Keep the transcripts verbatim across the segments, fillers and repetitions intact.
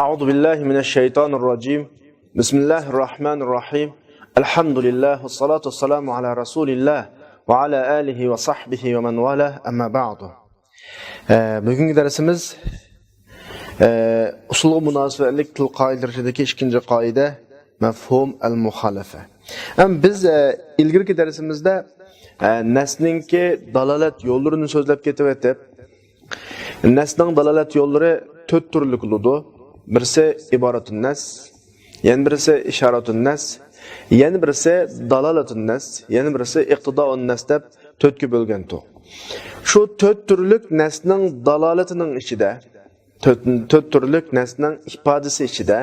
أعوذ بالله من الشيطان الرجيم. بسم الله الرحمن الرحيم. الحمد لله والصلاة والسلام على رسول الله وعلى آله وصحبه ومن والاه، أما بعد. ئە، بۈگۈنكى دەرسىمىز، ئە، ئۇسۇلغا مۇناسىۋەتلىك تىل قائىدىلىرىدىكى ئىككىنچى قائىدە، مەفھۇم ئەل مۇخالىفە. ھەم بىز، ئە، ئىلگىرىكى دەرسىمىزدە، ئە، نەسنىڭكى دالالەت يوللىرىنى سۆزلەپ كېتىۋېتىپ، نەسنىڭ دالالەت يوللىرى تۆت تۈرلۈك بولىدۇ. بىرسى ئىبارەتۇن نەس، يەنە بىرسى ئىشارەتۇن نەس، يەنە بىرسى دالالەتۇن نەس، يەنە بىرسى ئىقتىدائۇن نەس دەپ تۆتكە بۆلگەنتۇق. شۇ تۆت تۈرلۈك نەسنىڭ دالالىتىنىڭ ئىچىدە، تۆت، تۆت تۈرلۈك نەسنىڭ ئىپادىسى ئىچىدە،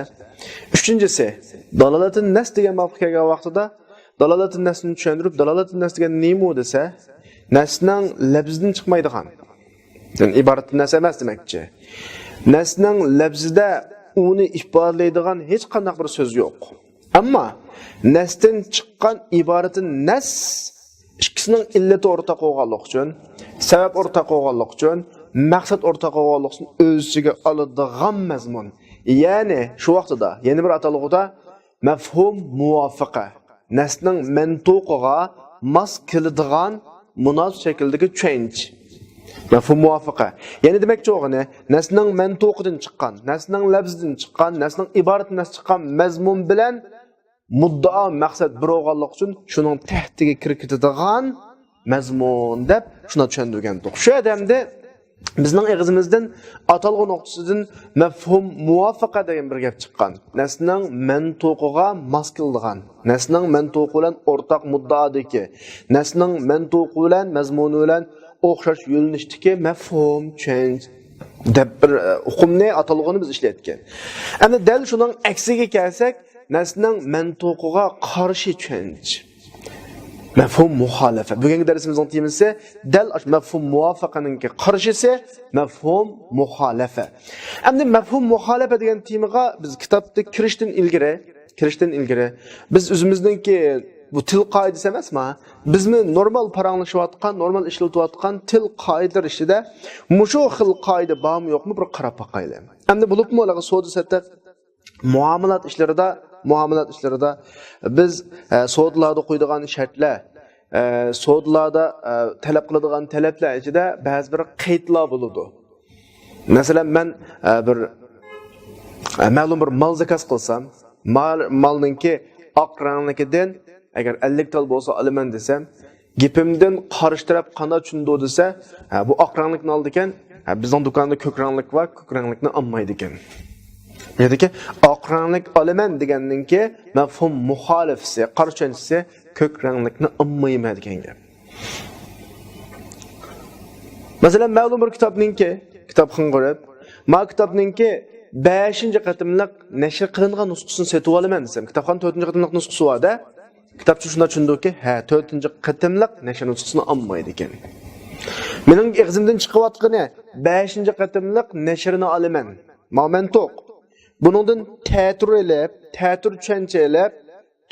ئۈچىنچىسى، دالالەتۇن نەس دېگەن بابقا كەلگەن ۋاقتىدا، دالالەتۇن نەسنى چۈشەندۈرۈپ، دالالەتۇن نەس دېگەن نېمە دېسە، نەسنىڭ لەپزىدىن چىقمايدىغان، يەنى ئىبارەتۇن نەس ئەمەس دېمەكچى. نەسنىڭ لەپزىدە ئۇنى ئىپادىلەيدىغان ھېچقانداق بىر سۆز يوق. ئەمما نەستىن چىققان ئىبارىتى نەس ئىككىسىنىڭ ئىللىتى ئورتاق بولغانلىقى ئۈچۈن، سەۋەب ئورتاق بولغانلىقى ئۈچۈن، مەقسەت ئورتاق بولغانلىقى ئۈچۈن ئۆز ئىچىگە ئالىدىغان مەزمۇن. يەنى شۇ ۋاقتىدا يەنە بىر ئاتالغۇدا مەفھۇم مۇۋاپىقە، نەسنىڭ مەنتۇقىغا ماس كېلىدىغان مۇناسىپ شەكىلدىكى چۈشەنچە. مەفھۇم مۇۋاپىقە. يەنى دېمەكچى بولغىنى، نەسنىڭ مەنتۇقىدىن چىققان، نەسنىڭ لەپزىدىن چىققان، نەسنىڭ ئىبارىتى نەس چىققان مەزمۇن بىلەن مۇددىئا مەقسەت بىر بولغانلىقى ئۈچۈن شۇنىڭ تەھتىگە كىرىپ كېتىدىغان مەزمۇن دەپ شۇنداق چۈشەندۈرگەنتۇق. شۇ يەردە ئەمدى بىزنىڭ ئېغىزىمىزدىن ئاتالغۇ نۇقتىسىدىن مەفھۇم مۇۋاپىقە دېگەن بىر گەپ چىققان. نەسنىڭ مەنتۇقىغا ماس كېلىدىغان، نەسنىڭ مەنتۇقى بىلەن ئورتاق مۇددىئادىكى، نەسنىڭ مەنتۇقى بىلەن، مەزمۇنى بىلەن ئوخشاش يۆنىلىشتىكى مەفھۇم، چۈشەنچە دەپ بىر، ئە، ئۇقۇمنى، ئاتالغۇنى بىز ئىشلەتكەن. ئەمدى دەل شۇنىڭ ئەكسىگە كەلسەك، نەسنىڭ مەنتۇقىغا قارشى چۈشەنچە. مەفھۇم مۇخالىفە. بۈگۈنكى دەرسىمىزنىڭ تېمىسى دەل ئاشۇ مەفھۇم مۇۋاپىقىنىڭكى قارشىسى مەفھۇم مۇخالىفە. ئەمدى مەفھۇم مۇخالىفە دېگەن تېمىغا بىز كىتابتا كىرىشتىن ئىلگىرى، كىرىشتىن ئىلگىرى بىز ئۆزىمىزنىڭكى بۇ تىل قائىدىسى ئەمەسما؟ بىزمۇ نورمال پاراڭلىشىۋاتقان، نورمال ئىشلىتىۋاتقان تىل قائىدىلىرى ئىچىدە مۇشۇ خىل قائىدە بارمۇ يوقمۇ بىر قاراپ باقايلى. ئەمدى بولۇپمۇ ئۇلارغا سودا سېتىق، مۇئامىلات ئىشلىرىدا، مۇئامىلات ئىشلىرىدا بىز، ئە، سودىلاردا قويىدىغان شەرتلەر، ئە، سودىلاردا، ئە، تەلەپ قىلىدىغان تەلەپلەر ئىچىدە بەزى بىر قەيتلەر بولىدۇ. مەسىلەن، مەن، ئە، بىر، ئە، مەلۇم بىر مال زاكاز قىلسام، مال، مالنىڭكى ئاق رەڭلىكىدىن ئەگەر ئەللىك تال بولسا ئالىمەن دېسەم، گېپىمدىن قارشى تەرەپ قانداق چۈشىنىدۇ دېسە، ھە، بۇ ئاق رەڭلىكنى ئالىدىكەن، ھە، بىزنىڭ دۇكاندا كۆك رەڭلىك بار، كۆك رەڭلىكنى ئالمايدىكەن. يەنىكى ئاق رەڭلىك ئالىمەن دېگەننىڭكى مەفھۇم مۇخالىفىسى، قارشى چۈشەنچىسى كۆك رەڭلىكنى ئالمايمەن دېگەن گەپ. مەسىلەن، مەلۇم بىر كىتابنىڭكى، كىتابخانىغا بېرىپ، ما كىتابنىڭكى بەشىنچى قېتىملىق نەشر قىلىنغان نۇسخىسىنى سېتىۋالىمەن دېسەم، كىتابخانا تۆتىنچى قېتىملىق نۇسخىسى بار-دە، كىتابچى شۇنداق چۈشىنىدۇكى، ھە، تۆتىنچى قېتىملىق نەشر نۇسخىسىنى ئالمايدىكەن. مېنىڭ ئېغىزىمدىن چىقىۋاتقىنى بەشىنچى قېتىملىق نەشرنى ئالىمەن. ماۋۇ مەنتۇق. بۇنىڭدىن تەتۈر ئېلىپ، تەتۈر چۈشەنچە ئېلىپ،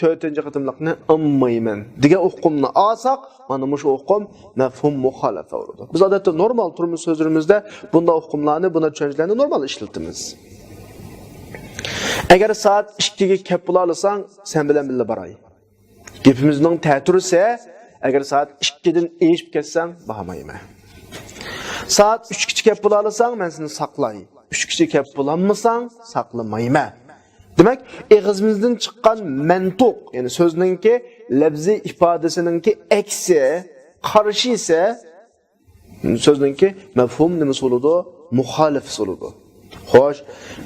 تۆتىنچى قېتىملىقنى ئالمايمەن دېگەن ئۇقۇمنى ئالساق، مانا مۇشۇ ئۇقۇم مەفھۇم مۇخالىپە بولىدۇ. بىز ئادەتتە نورمال تۇرمۇش سۆزلىرىمىزدە بۇنداق ئۇقۇملارنى، بۇنداق چۈشەنچىلەرنى نورمال ئىشلىتىمىز. ئەگەر سائەت ئىككىگە كەپ بولالىساڭ، سەن بىلەن بىللە باراي. گېپىمىزنىڭ تەتۈرىسى، ئەگەر سائەت ئىككىدىن ئېشىپ كەتسەڭ، بارمايمەن. سائەت ئۈچكىچە كەپ بولالىساڭ، مەن سېنى ساقلاي. ئۈچكىچە كەپ بولالمىساڭ، ساقلىمايمەن. دېمەك، ئېغىزىمىزدىن چىققان مەنتۇق، يەنى سۆزنىڭكى لەپزىي ئىپادىسىنىڭكى ئەكسى، قارشىسى، سۆزنىڭكى مەفھۇم نېمىسى بولىدۇ؟ مۇخالىپىسى بولىدۇ. خوش،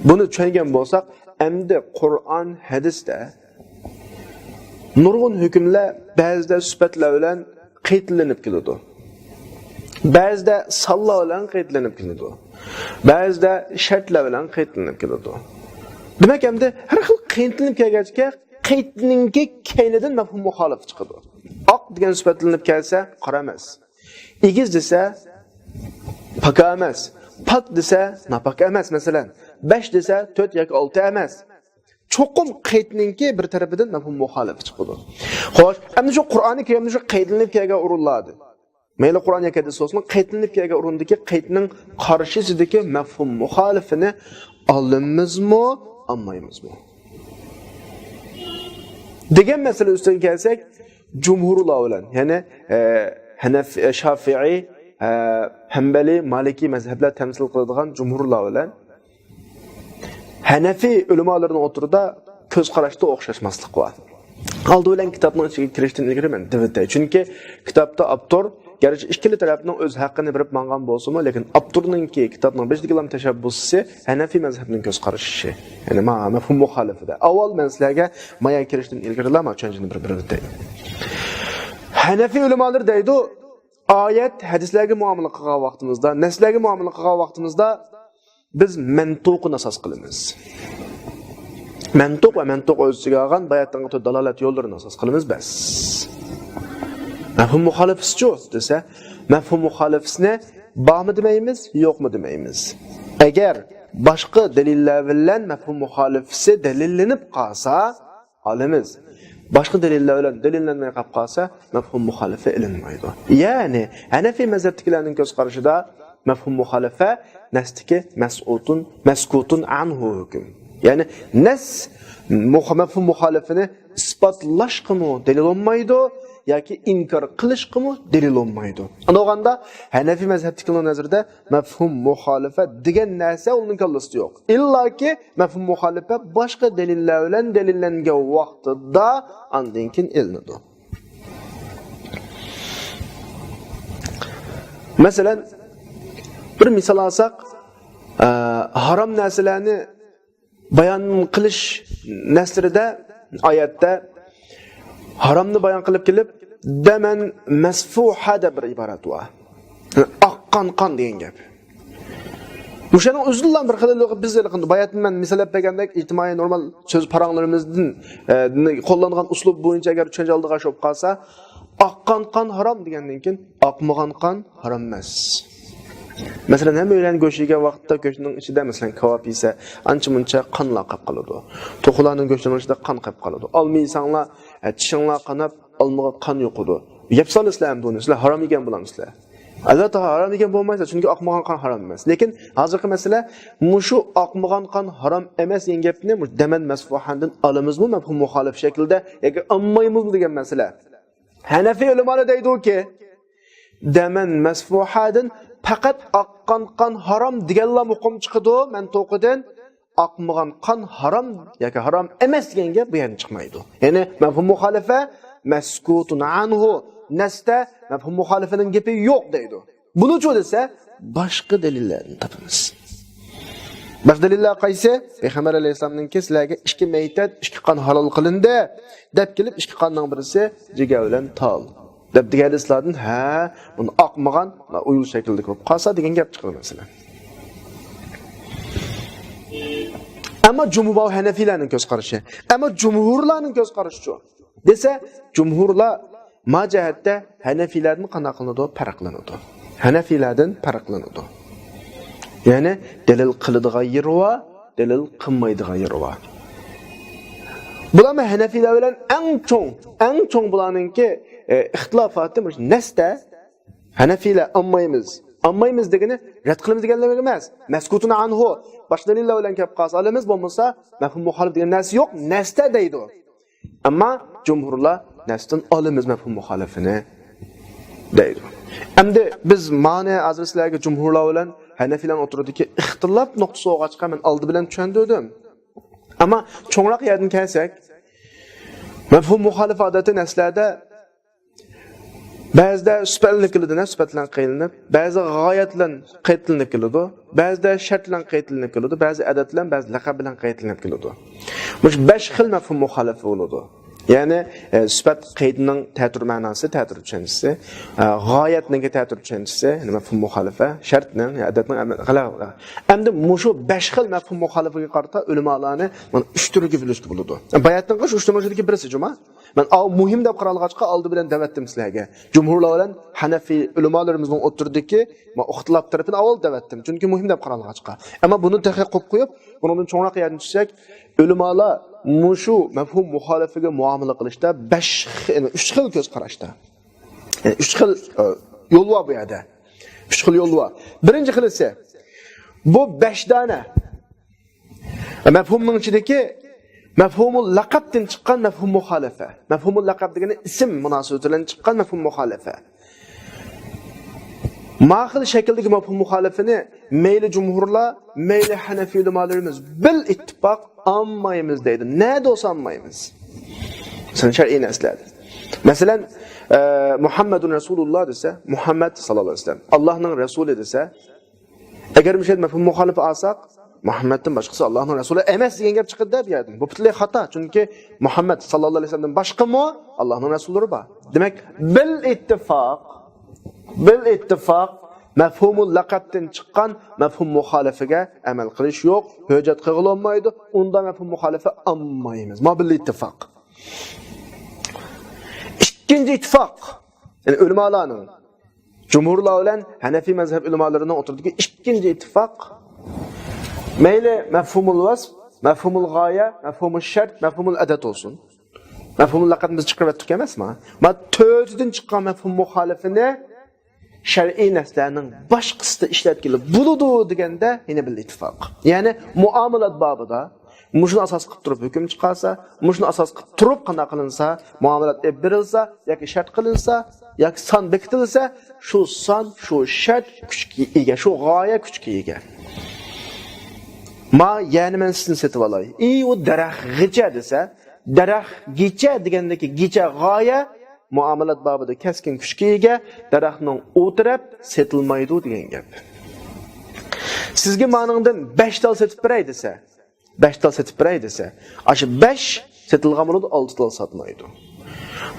بۇنى چۈشەنگەن بولساق، ئەمدى قۇرئان، ھەدىستە نۇرغۇن ھۆكۈملەر بەزىدە سۈپەتلەر بىلەن قېيىتلىنىپ كېلىدۇ. بەزىدە سانلار بىلەن قېيىتلىنىپ كېلىدۇ. بەزىدە شەرتلەر بىلەن قېيىتلىنىپ كېلىدۇ. دېمەك، ئەمدى ھەر خىل قېيىتلىنىپ كەلگەچكە، قېيىتنىڭكى كەينىدىن مەفھۇم مۇخالىپە چىقىدۇ. ئاق دېگەن سۈپەتلىنىپ كەلسە، قارا ئەمەس. ئېگىز دېسە، پاكا ئەمەس. پاك دېسە، ناپاك ئەمەس، مەسىلەن. بەش دېسە، تۆت ياكى ئالتە ئەمەس. چوقۇم قېيىتنىڭكى بىر تەرىپىدىن مەفھۇم مۇخالىپە چىقىدۇ. خوش، ئەمدى شۇ قۇرئانى كەرىمدە شۇ قېيىتلىنىپ كەلگەن ئورۇنلاردا، مەيلى قۇرئان ياكى ھەدىس بولسۇن، قېيىتلىنىپ كەلگەن ئورۇندىكى قېيىتنىڭ قارشىسىدىكى مەفھۇم مۇخالىپىنى ئالىمىزمۇ، ئالمايمىزمۇ دېگەن مەسىلە ئۈستىگە كەلسەك، جۇمھۇرلار بىلەن، يەنى، ئە، ھەنەف-، ئە، شافىئىي، ئە، ھەمبەلىي، مالىكىي مەزھەپلەر تەمسىل قىلىدىغان جۇمھۇرلار بىلەن ھەنەفىي ئۆلىمالىرىنىڭ ئوتتۇرىدا كۆز قاراشتا ئوخشاشماسلىق بار. ئالدى بىلەن كىتابنىڭ ئىچىگە كىرىشتىن ئىلگىرى مەن دېۋىتەي. چۈنكى كىتابتا ئاپتور گەرچە ئىككىلا تەرەپنىڭ ئۆز ھەققىنى بېرىپ ماڭغان بولسىمۇ، لېكىن ئاپتورنىڭكى، كىتابنىڭ بېشىدىكىلام تەشەببۇسچىسى ھەنەفىي مەزھەپنىڭ كۆز قارىشى. يەنى ما مەفھۇم مۇخالىپىدە. ئاۋۋال مەن سىلەرگە مايا كىرىشتىن ئىلگىرىلا ما چۈشەنچىنى بىر بېرىپ ئۆتەي. ھەنەفىي ئۆلىمالىرى دەيدۇ، ئايەت، ھەدىسلەرگە مۇئامىلە قىلغان ۋاقتىمىزدا، نەسلەرگە مۇئامىلە قىلغان ۋاقتىمىزدا، بىز مەنتۇقىنى ئاساس قىلىمىز. مەنتۇق ۋە مەنتۇق ئۆز ئىچىگە ئالغان باياتىنقى تۆت دالالەت يوللىرىنى ئاساس قىلىمىز، بەس. مەفھۇم مۇخالىپىسىچۇ دېسە، مەفھۇم مۇخالىپىسىنى بارمۇ دېمەيمىز، يوقمۇ دېمەيمىز. ئەگەر باشقا دەلىللەر بىلەن مەفھۇم مۇخالىپىسى دەلىللىنىپ قالسا، ئالىمىز. باشقا دەلىللەر بىلەن دەلىللەنمەي قاپ قالسا، مەفھۇم مۇخالىپە ئېلىنمايدۇ. يەنى، ھەنەفىي مەزھەپتىكىلەرنىڭ كۆز قارىشىدا مەفھۇم مۇخالىپە نەستىكى مەسئۇتۇن، مەسكۇتۇن ئەنھۇ ھۆكۈم. يەنى، نەس مۇخ-، مەفھۇم مۇخالىپىنى ئىسپاتلاشقىمۇ دەلىل بولمايدۇ ياكى ئىنكار قىلىشقىمۇ دەلىل بولمايدۇ. ئاندىن بولغاندا، ھەنەفىي مەزھەپتىكىلەرنىڭ نەزىرىدە مەفھۇم مۇخالىپە دېگەن نەرسە ئۇنىڭ كاللىسىدا يوق. ئىللاكى مەفھۇم مۇخالىپە باشقا دەلىللەر بىلەن دەلىللەنگەن ۋاقتىدا ئاندىن كېيىن ئېلىنىدۇ. مەسىلەن، بىر مىسال ئالساق، ئە، ھارام نەرسىلەرنى بايان قىلىش نەسلىرىدە، ئايەتتە ھارامنى بايان قىلىپ كېلىپ، دەمەن مەسفۇھە دەپ بىر ئىبارەت بار. ئاققان قان دېگەن گەپ. مۇشۇنىڭ ئۆزىدىلا بىر خىل بىز باياتىن مەن مىسال ئېلىپ بەرگەندەك ئىجتىمائىي نورمال سۆز پاراڭلىرىمىزدىن، ئە، قوللانغان ئۇسلۇب بويىچە ئەگەر چۈشەنچە ئالدىغا شۇ بولۇپ قالسا، ئاققان قان ھارام دېگەندىن كېيىن ئاقمىغان قان ھارام ئەمەس. مەسىلەن، ھەممە ئۆيلەرنىڭ گۆش يېگەن ۋاقىتتا گۆشنىڭ ئىچىدە، مەسىلەن، كاۋاپ يېسە، ئانچە-مۇنچە قانلار قېلىپ قالىدۇ. توخۇلارنىڭ گۆشلىرىنىڭ ئىچىدە قان قېلىپ قالىدۇ. ئالما يېسەڭلار، ئە، چىشىڭلار قاناپ، ئالمىغا قان يۇقىدۇ. يەپ سالىسىلەر ئەمدى ئۇنى، سىلەر ھارام يېگەن بولامسىلەر؟ ئەلۋەتتە، ھارام يېگەن بولمايسىلەر، چۈنكى ئاقمىغان قان ھارام ئەمەس. لېكىن ھازىرقى مەسىلە، مۇشۇ ئاقمىغان قان ھارام ئەمەس دېگەن گەپنى مۇشۇ دەمەن مەسفۇھەندىن ئالىمىزمۇ مەفھۇم مۇخالىپ شەكىلدە ياكى ئالمايمىزمۇ دېگەن مەسىلە. ھەنەفىي ئۆلىمالار دەيدۇكى، دەمەن مەسفۇھەدىن پەقەت ئاققان قان ھارام دېگەنلا مۇقىم چىقىدۇ مەنتۇقىدىن. ئاقمىغان قان ھارام ياكى ھارام ئەمەس دېگەن گەپ بۇ يەردىن چىقمايدۇ. يەنى مەفھۇم مۇخالىفە مەسكۇتۇن ئەنھۇ، نەستە مەفھۇم مۇخالىفىنىڭ گېپى يوق دەيدۇ. بۇنىچۇ دېسە، باشقا دەلىللەردىن تاپىمىز. باشقا دەلىللەر قايسى؟ پەيغەمبەر ئەلەيھىسسالامنىڭكى سىلەرگە ئىككى مەيتەت، ئىككى قان ھالال قىلىندى دەپ كېلىپ، ئىككى قاننىڭ بىرسى جىگەر بىلەن تال دەپ دېگەن ھەدىسلاردىن، ھە، بۇنى ئاقمىغان، ئۇيۇل شەكىلدىكى بولۇپ قالسا دېگەن گەپ چىقىدۇ مەسىلەن. ئەمما جۇمھۇر ھەنەفىيلەرنىڭ كۆز قارىشى. ئەمما جۇمھۇرلارنىڭ كۆز قارىشىچۇ؟ دېسە، جۇمھۇرلار ما جەھەتتە ھەنەفىيلەردىن قانداق قىلىنىدۇ؟ پەرقلىنىدۇ. ھەنەفىيلەردىن پەرقلىنىدۇ. يەنى دەلىل قىلىدىغان يېرى بار، دەلىل قىلمايدىغان يېرى بار. بۇلارمۇ ھەنەفىيلەر بىلەن ئەڭ چوڭ، ئەڭ چوڭ بۇلارنىڭكى، ئە، ئىختىلاپاتى مۇشۇ نەستە. ھەنەفىيلەر ئالمايمىز. ئالمايمىز دېگىنى رەت قىلىمىز دېگەنلىك ئەمەس. مەسكۇتۇن ئەنھۇ. باشقا دەلىللەر بىلەن كەپ قالسا ئالىمىز، بولمىسا مەفھۇم مۇخالىپ دېگەن نەرسە يوق، نەستە دەيدۇ. ئەمما جۇمھۇرلار نەستىن ئالىمىز مەفھۇم مۇخالىپىنى دەيدۇ. ئەمدى بىز مانى ھازىر سىلەرگە جۇمھۇرلار بىلەن ھەنەفىيلەرنىڭ ئوتتۇرىدىكى ئىختىلاپ نۇقتىسى بولغاچقا مەن ئالدى بىلەن چۈشەندۈردۈم. ئەمما چوڭراق يەردىن كەلسەك، مەفھۇم مۇخالىپە ئادەتتە نەسلەردە بەزىدە سۈپەتلىنىپ كېلىدۇ، نە سۈپەت بىلەن قەيتلىنىپ، بەزى غايەت بىلەن قەيتلىنىپ كېلىدۇ، بەزىدە شەرت بىلەن قەيتلىنىپ كېلىدۇ، بەزى ئادەت بىلەن، بەزى لەقەب بىلەن قەيتلىنىپ كېلىدۇ. مۇشۇ بەش خىل مەفھۇم مۇخالىپە بولىدۇ. يەنى، ئە، سۈپەت قەيتنىڭ تەتۈر مەناسى، تەتۈر چۈشەنچىسى، ئە، غايەتنىڭكى تەتۈر چۈشەنچىسى، يەنى مەفھۇم مۇخالىپە، شەرتنىڭ، يا ئادەتنىڭ ئەمەل-، غەلەبە. ئەمدى مۇشۇ بەش خىل مەفھۇم مۇخالىپىگە قارىتا ئۆلىمالارنى مانا ئۈچ تۈرگە بۆلۈشكە بولىدۇ. باياتىنقى شۇ ئۈچ تۈرنىڭ ئىچىدىكى بىرسى جۇما. مەن ئاۋۇ مۇھىم دەپ قارالغاچقا ئالدى بىلەن دەۋەتتىم سىلەرگە. جۇمھۇرلار بىلەن ھەنەفىي ئۆلىمالىرىمىزنىڭ ئوتتۇرىدىكى ما ئىختىلاپ تەرىپىنى ئاۋۋال دەۋەتتىم. چۈنكى مۇھىم دەپ قارالغاچقا. ئەمما بۇنى تېخى قويۇپ قويۇپ، بۇنىڭدىن چوڭراق يەردىن چۈشسەك، ئۆلىمالار مۇشۇ مەفھۇم مۇخالىپىگە مۇئامىلە قىلىشتا بەش خىل، يەنى ئۈچ خىل كۆز قاراشتا. يەنى ئۈچ خىل، ئە، يول بار بۇ يەردە. ئۈچ خىل يول بار. بىرىنچى خىلىسى، بۇ بەش دانە. مەپھۇمنىڭ ئىچىدىكى مەپھۇمۇل لەقەبتىن چىققان مەپھۇم مۇخالىپە. مەپھۇمۇل لەقەب دېگىنى ئىسىم مۇناسىۋىتى بىلەن چىققان مەپھۇم مۇخالىپە. ما خىل شەكىلدىكى مەپھۇم مۇخالىپىنى مەيلى جۇمھۇرلار، مەيلى ھەنەفىي ئۆلىمالىرىمىز بىل ئىتتىپاق ئالمايمىز دەيدۇ. نەدە بولسا ئالمايمىز. مەسىلەن، شەرئىي نەسلەردە. مەسىلەن، ئە، مۇھەممەدۇن رەسۇلۇللا دېسە، مۇھەممەد ساللاللاھۇ ئەلەيھى ۋەسەللەم ئاللاھنىڭ رەسۇلى دېسە، ئەگەر مۇشۇ مەپھۇم مۇخالىپە ئالساق، مۇھەممەدتىن باشقىسى ئاللاھنىڭ رەسۇلى ئەمەس دېگەن گەپ چىقىدۇ دە بۇ يەردىن. بۇ پۈتۈنلەي خاتا. چۈنكى مۇھەممەد ساللاللاھۇ ئەلەيھى ۋەسەللەمدىن باشقىمۇ ئاللاھنىڭ رەسۇللىرى بار. دېمەك، بىل ئىتتىفاق، بىل ئىتتىفاق مەپھۇمۇل لەقەبتىن چىققان مەپھۇم مۇخالىپىگە ئەمەل قىلىش يوق، ھۆججەت قىلغىلى بولمايدۇ. ئۇنداق مەپھۇم مۇخالىپە ئالمايمىز. ما بىل ئىتتىپاق. ئىككىنچى ئىتتىپاق، يەنى ئۆلىمالارنىڭ، جۇمھۇرلار بىلەن ھەنەفىي مەزھەپ ئۆلىمالىرىنىڭ ئوتتۇرىدىكى ئىككىنچى ئىتتىپاق، مەيلى مەفھۇمۇل ۋەسف، مەفھۇمۇل غايە، مەفھۇمۇل شەرت، مەفھۇمۇل ئەدەت بولسۇن. مەفھۇمۇل لەقەبنى بىز چىقىرىۋەتتۇق ئەمەسمۇ؟ ما تۆتىدىن چىققان مەپھۇم مۇخالىپىنى شەرئىي نەسلەرنىڭ باشقىسىدا ئىشلەتكىلى بولىدۇ دېگەندە يەنە بىر ئىتتىپاق. يەنى مۇئامىلات بابىدا مۇشۇنى ئاساس قىلىپ تۇرۇپ ھۆكۈم چىقارسا، مۇشۇنى ئاساس قىلىپ تۇرۇپ قانداق قىلىنسا، مۇئامىلات ئېلىپ بېرىلسا ياكى شەرت قىلىنسا ياكى سان بېكىتىلسە، شۇ سان، شۇ شەرت كۈچكە ئىگە، شۇ غايە كۈچكە ئىگە. ما، يەنى مەن سىزدىن سېتىۋالاي. ئى، ئۇ دەرەخ غىچە دېسە، دەرەخ گىچە دېگەندىكى گىچە غايە مۇئامىلات بابىدا كەسكىن كۈچكە ئىگە، دەرەخنىڭ ئۇ تەرەپ سېتىلمايدۇ دېگەن گەپ. سىزگە مانىڭدىن بەش تال سېتىپ بېرەي دېسە، بەش تال سېتىپ بېرەي دېسە، ئاشۇ بەش سېتىلغان بولىدۇ، ئالتە تال ساتمايدۇ.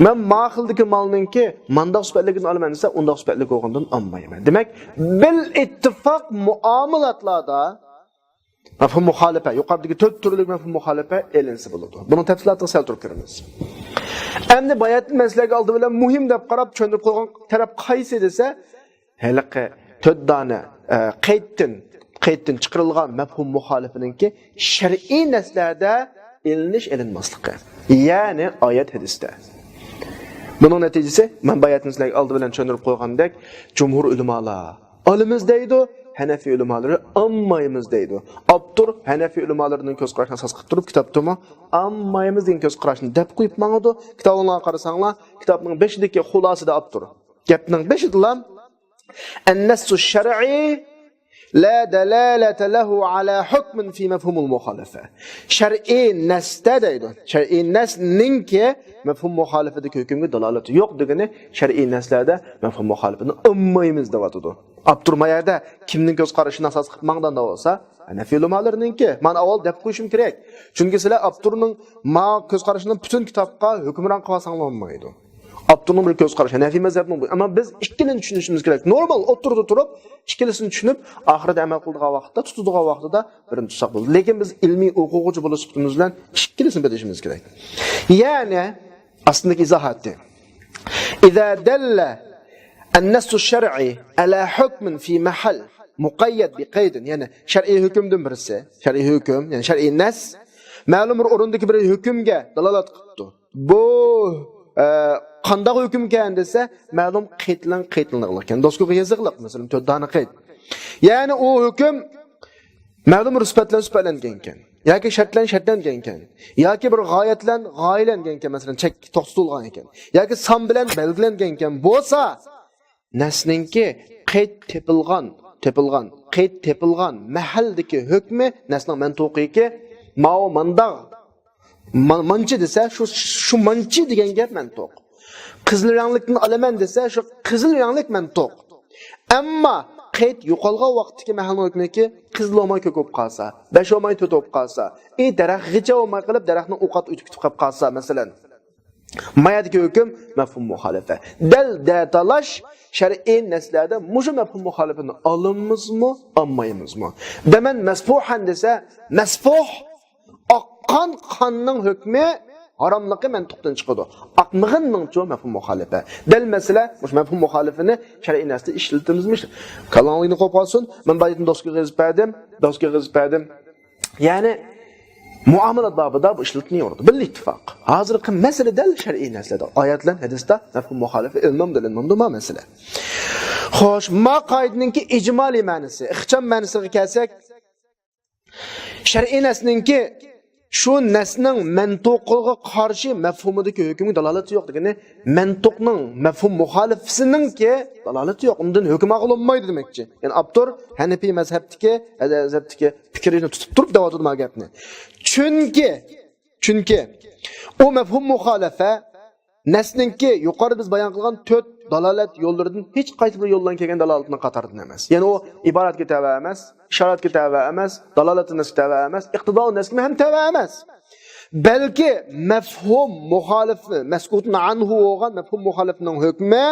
مەن ما خىلدىكى مالنىڭكى مانداق سۈپەتلىكىنى ئالىمەن دېسە، ئۇنداق سۈپەتلىك بولغاندىن ئالمايمەن. دېمەك، بىل ئىتتىپاق مۇئامىلاتلاردا مەفھۇم مۇخالىپە، يۇقىرىدىكى تۆت تۈرلۈك مەفھۇم مۇخالىپە ئېلىنسا بولىدۇ. بۇنىڭ تەپسىلاتىغا سەل تۇرۇپ كىرىمىز. ئەمدى باياتىن مەسىلىگە ئالدى بىلەن مۇھىم دەپ قاراپ چۆندۈرۈپ قويغان تەرەپ قايسى دېسە، ھېلىقى تۆت دانە، ئە، قەيتتىن، قەيتتىن چىقىرىلغان مەپھۇم مۇخالىپىنىڭكى شەرئىي نەسلەردە ئېلىنىش ئېلىنماسلىقى. يەنى ئايەت ھەدىستە. بۇنىڭ نەتىجىسى، مەن باياتىن سىلەرگە ئالدى بىلەن چۈشەندۈرۈپ قويغاندەك، جۇمھۇر ئۆلىمالار ئالىمىز دەيدۇ، ھەنەفىي ئۆلىمالىرى ئالمايمىز دەيدۇ. ئاپتور ھەنەفىي ئۆلىمالىرىنىڭ كۆز قارىشىنى ئاساس قىلىپ تۇرۇپ، كىتابتىمۇ ئالمايمىز دېگەن كۆز قاراشنى دەپ قويۇپ ماڭىدۇ. كىتابىڭلارغا قارىساڭلار، كىتابنىڭ بېشىدىكى خۇلاسىدا ئاپتور. گەپنىڭ بېشىدىلا النص الشرعي لا دلالة له على حكم في مفهوم المخالفة. شەرئىي نەستە دەيدۇ. شەرئىي نەسنىڭكى مەفھۇم مۇخالىپىدىكى ھۆكۈمگە دالالىتى يوق دېگىنى، شەرئىي نەسلەردە مەفھۇم مۇخالىپىنى ئالمايمىز دەۋاتىدۇ. ئاپتور ما يەردە كىمنىڭ كۆز قارىشىنى ئاساس قىلىپ ماڭغان بولسا، ھەنەفىي ئۆلىمالىرىنىڭكى. مانا ئاۋۋال دەپ قويۇشۇم كېرەك. چۈنكى سىلەر ئاپتورنىڭ ما كۆز قارىشىنى پۈتۈن كىتابقا ھۆكۈمران قىلىۋالساڭلار بولمايدۇ. ئاپتورنىڭ بىر كۆز قارىشى، ھەنەفىي مەزھەپنىڭ بۇ. ئەمما بىز ئىككىلىنى چۈشىنىشىمىز كېرەك. نورمال ئوتتۇرىدا تۇرۇپ، ئىككىلىسىنى چۈشىنىپ، ئاخىرىدا ئەمەل قىلىدىغان ۋاقىتتا، تۇتىدىغان ۋاقتىدا بىرىنى تۇتساق بولىدۇ. لېكىن بىز ئىلمىي ئوقۇغۇچى بولۇش سۈپىتىمىز بىلەن ئىككىلىسىنى بىلىشىمىز كېرەك. يەنى، ئاستىدىكى ئىزاھاتى. إذا دل النص الشرعي على حكم في محل مقيد بقيد، يەنى شەرئىي ھۆكۈمدىن بىرسى، شەرئىي ھۆكۈم، يەنى شەرئىي نەس، مەلۇم بىر ئورۇندىكى بىر ھۆكۈمگە دالالەت قىلىپتۇ. بۇ، ئە، قانداق ھۆكۈمكەن دېسە، مەلۇم قەيتلەن قەيتلىنىغلىق. يەنى دوسكىغا يېزىقلىق، مەسىلەن، تۆت دانە قەيت. يەنى ئۇ ھۆكۈم مەلۇم بىر سۈپەت بىلەن سۈپەتلەنگەنكەن، ياكى شەرت بىلەن شەرتلەنگەنكەن، ياكى بىر غايەت بىلەن غايىلەنگەنكەن، مەسىلەن، چەك توختىتىلغانكەن، ياكى سان بىلەن بەلگىلەنگەنكەن بولسا، نەسنىڭكى قەيت تېپىلغان، تېپىلغان، قەيت تېپىلغان مەھەلدىكى ھۆكمى نەسنىڭ مەنتۇقىيكى ماۋۇ مانداغ، ما-، مانچە دېسە، شۇ، شۇ مانچە دېگەن گەپ مەنتۇق. قىزىل رەڭلىكنى ئالىمەن دېسە، شۇ قىزىل رەڭلىك مەنتۇق. ئەمما قەيت يوقالغان ۋاقىتتىكى مەھەلنىڭ ھۆكمىكى قىزىل بولماي كۆك بولۇپ قالسا، بەش بولماي تۆت بولۇپ قالسا، ئى، دەرەخ غىچە بولماي قېلىپ، دەرەخنىڭ ئوقى ئۆتۈپ كېتىپ قالسا، مەسىلەن. ما يەردىكى ھۆكۈم مەفھۇم مۇخالىپە. دەل دەتالاش شەرئىي نەسلەردە مۇشۇ مەفھۇم مۇخالىپىنى ئالىمىزمۇ، ئالمايمىزمۇ؟ دەمەن مەسپۇھەن دېسە، مەسپۇھ، ئاققان قاننىڭ ھۆكمى ھاراملىقى مەنتۇقتىن چىقىدۇ. ئاقمىغىننىڭچۇ مەفھۇم مۇخالىپە. دەل مەسىلە، مۇشۇ مەفھۇم مۇخالىپىنى شەرئىي نەستە ئىشلىتىمىزمۇ؟ كاللاڭلار قويۇپ قالسۇن، مەن بايىتىن دوسكىغا يېزىپ بەردىم، دوسكىغا يېزىپ بەردىم. يەنى، مۇئامىلات بابىدا بۇ ئىشلىتىلمەيۋاتىدۇ. بىل ئىتتىپاق. ھازىرقى مەسىلە دەل شەرئىي نەرسىلەردە. ئايەت بىلەن ھەدىستە مەفھۇم مۇخالىپە ئېلىنامدۇ، ئېلىنمامدۇ، ما مەسىلە. خوش، ما قائىدىنىڭكى ئىجمالىي مەنىسى، ئىخچام مەنىسىگە كەلسەك، شەرئىي نەسنىڭكى شۇ نەسنىڭ مەنتۇقىغا قارشى مەفھۇمىدىكى ھۆكۈمگە دالالىتى يوق دېگىنى، مەنتۇقنىڭ مەفھۇم مۇخالىپىسىنىڭكى دالالىتى يوق، ئۇندىن ھۆكۈم ئالغىلى بولمايدۇ دېمەكچى. يەنى ئاپتور ھەنەفىي مەزھەپتىكى، مەزھەپتىكى پىكرىنى تۇتۇپ تۇرۇپ دەۋاتىدۇ ما گەپنى. چۈنكى، چۈنكى ئۇ مەفھۇم مۇخالىپە نەسنىڭكى يۇقىرىدا بىز بايان قىلغان تۆت دالالەت يوللىرىدىن ھېچ قايسى بىر يولدىن كەلگەن دالالەتنىڭ قاتارىدىن ئەمەس. يەنى ئۇ ئىبارەتكە تەۋە ئەمەس، ئىشارەتكە تەۋە ئەمەس، دالالەت نەسكە تەۋە ئەمەس، ئىقتىدا نەسكىمۇ ھەم تەۋە ئەمەس. بەلكى مەفھۇم مۇخالىفنى، مەسكۇتۇن ئەنھۇ بولغان مەفھۇم مۇخالىفنىڭ ھۆكمى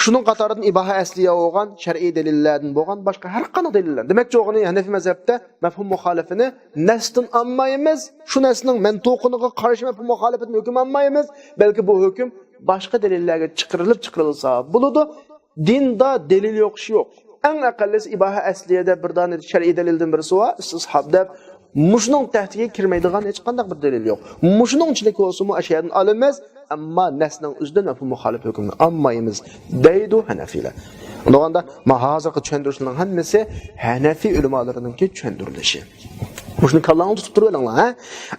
شۇنىڭ قاتارىدىن ئىباھە ئەسلىيە بولغان شەرئىي دەلىللەردىن بولغان باشقا ھەر قانداق دەلىللەر. دېمەكچى بولغىنى ھەنەفىي مەزھەپتە مەفھۇم مۇخالىفىنى نەستىن ئالمايمىز، شۇ نەسنىڭ مەنتۇقىنىغا قارشى مەفھۇم مۇخالىپىدىن ھۆكۈم ئالمايمىز، بەلكى بۇ ھۆكۈم باشقا دەلىللەرگە چىقىرىلىپ چىقىرىلسا بولىدۇ. دىندا دەلىل يوق ئىش يوق. ئەڭ ئەقەللىسى ئىباھە ئەسلىيەدە بىر دانە شەرئىي دەلىلدىن بىرسى بار، ئىستىسھاب دەپ، مۇشۇنىڭ تەھتىگە كىرمەيدىغان ھېچقانداق بىر دەلىل يوق. مۇشۇنىڭ ئىچىدىكى بولسىمۇ ئەشۇ يەردىن ئالىمىز، ئەمما نەسنىڭ ئۆزىدىن مەفھۇم مۇخالىپ ھۆكۈمنى ئالمايمىز، دەيدۇ ھەنەفىيلەر. ئۇنداقتا ما ھازىرقى چۈشەندۈرۈشلەرنىڭ ھەممىسى ھەنەفىي ئۆلىمالىرىنىڭكى چۈشەندۈرۈلۈشى. مۇشۇنى كاللاڭلاردا تۇتۇپ تۇرۇۋېلىڭلار، ھە؟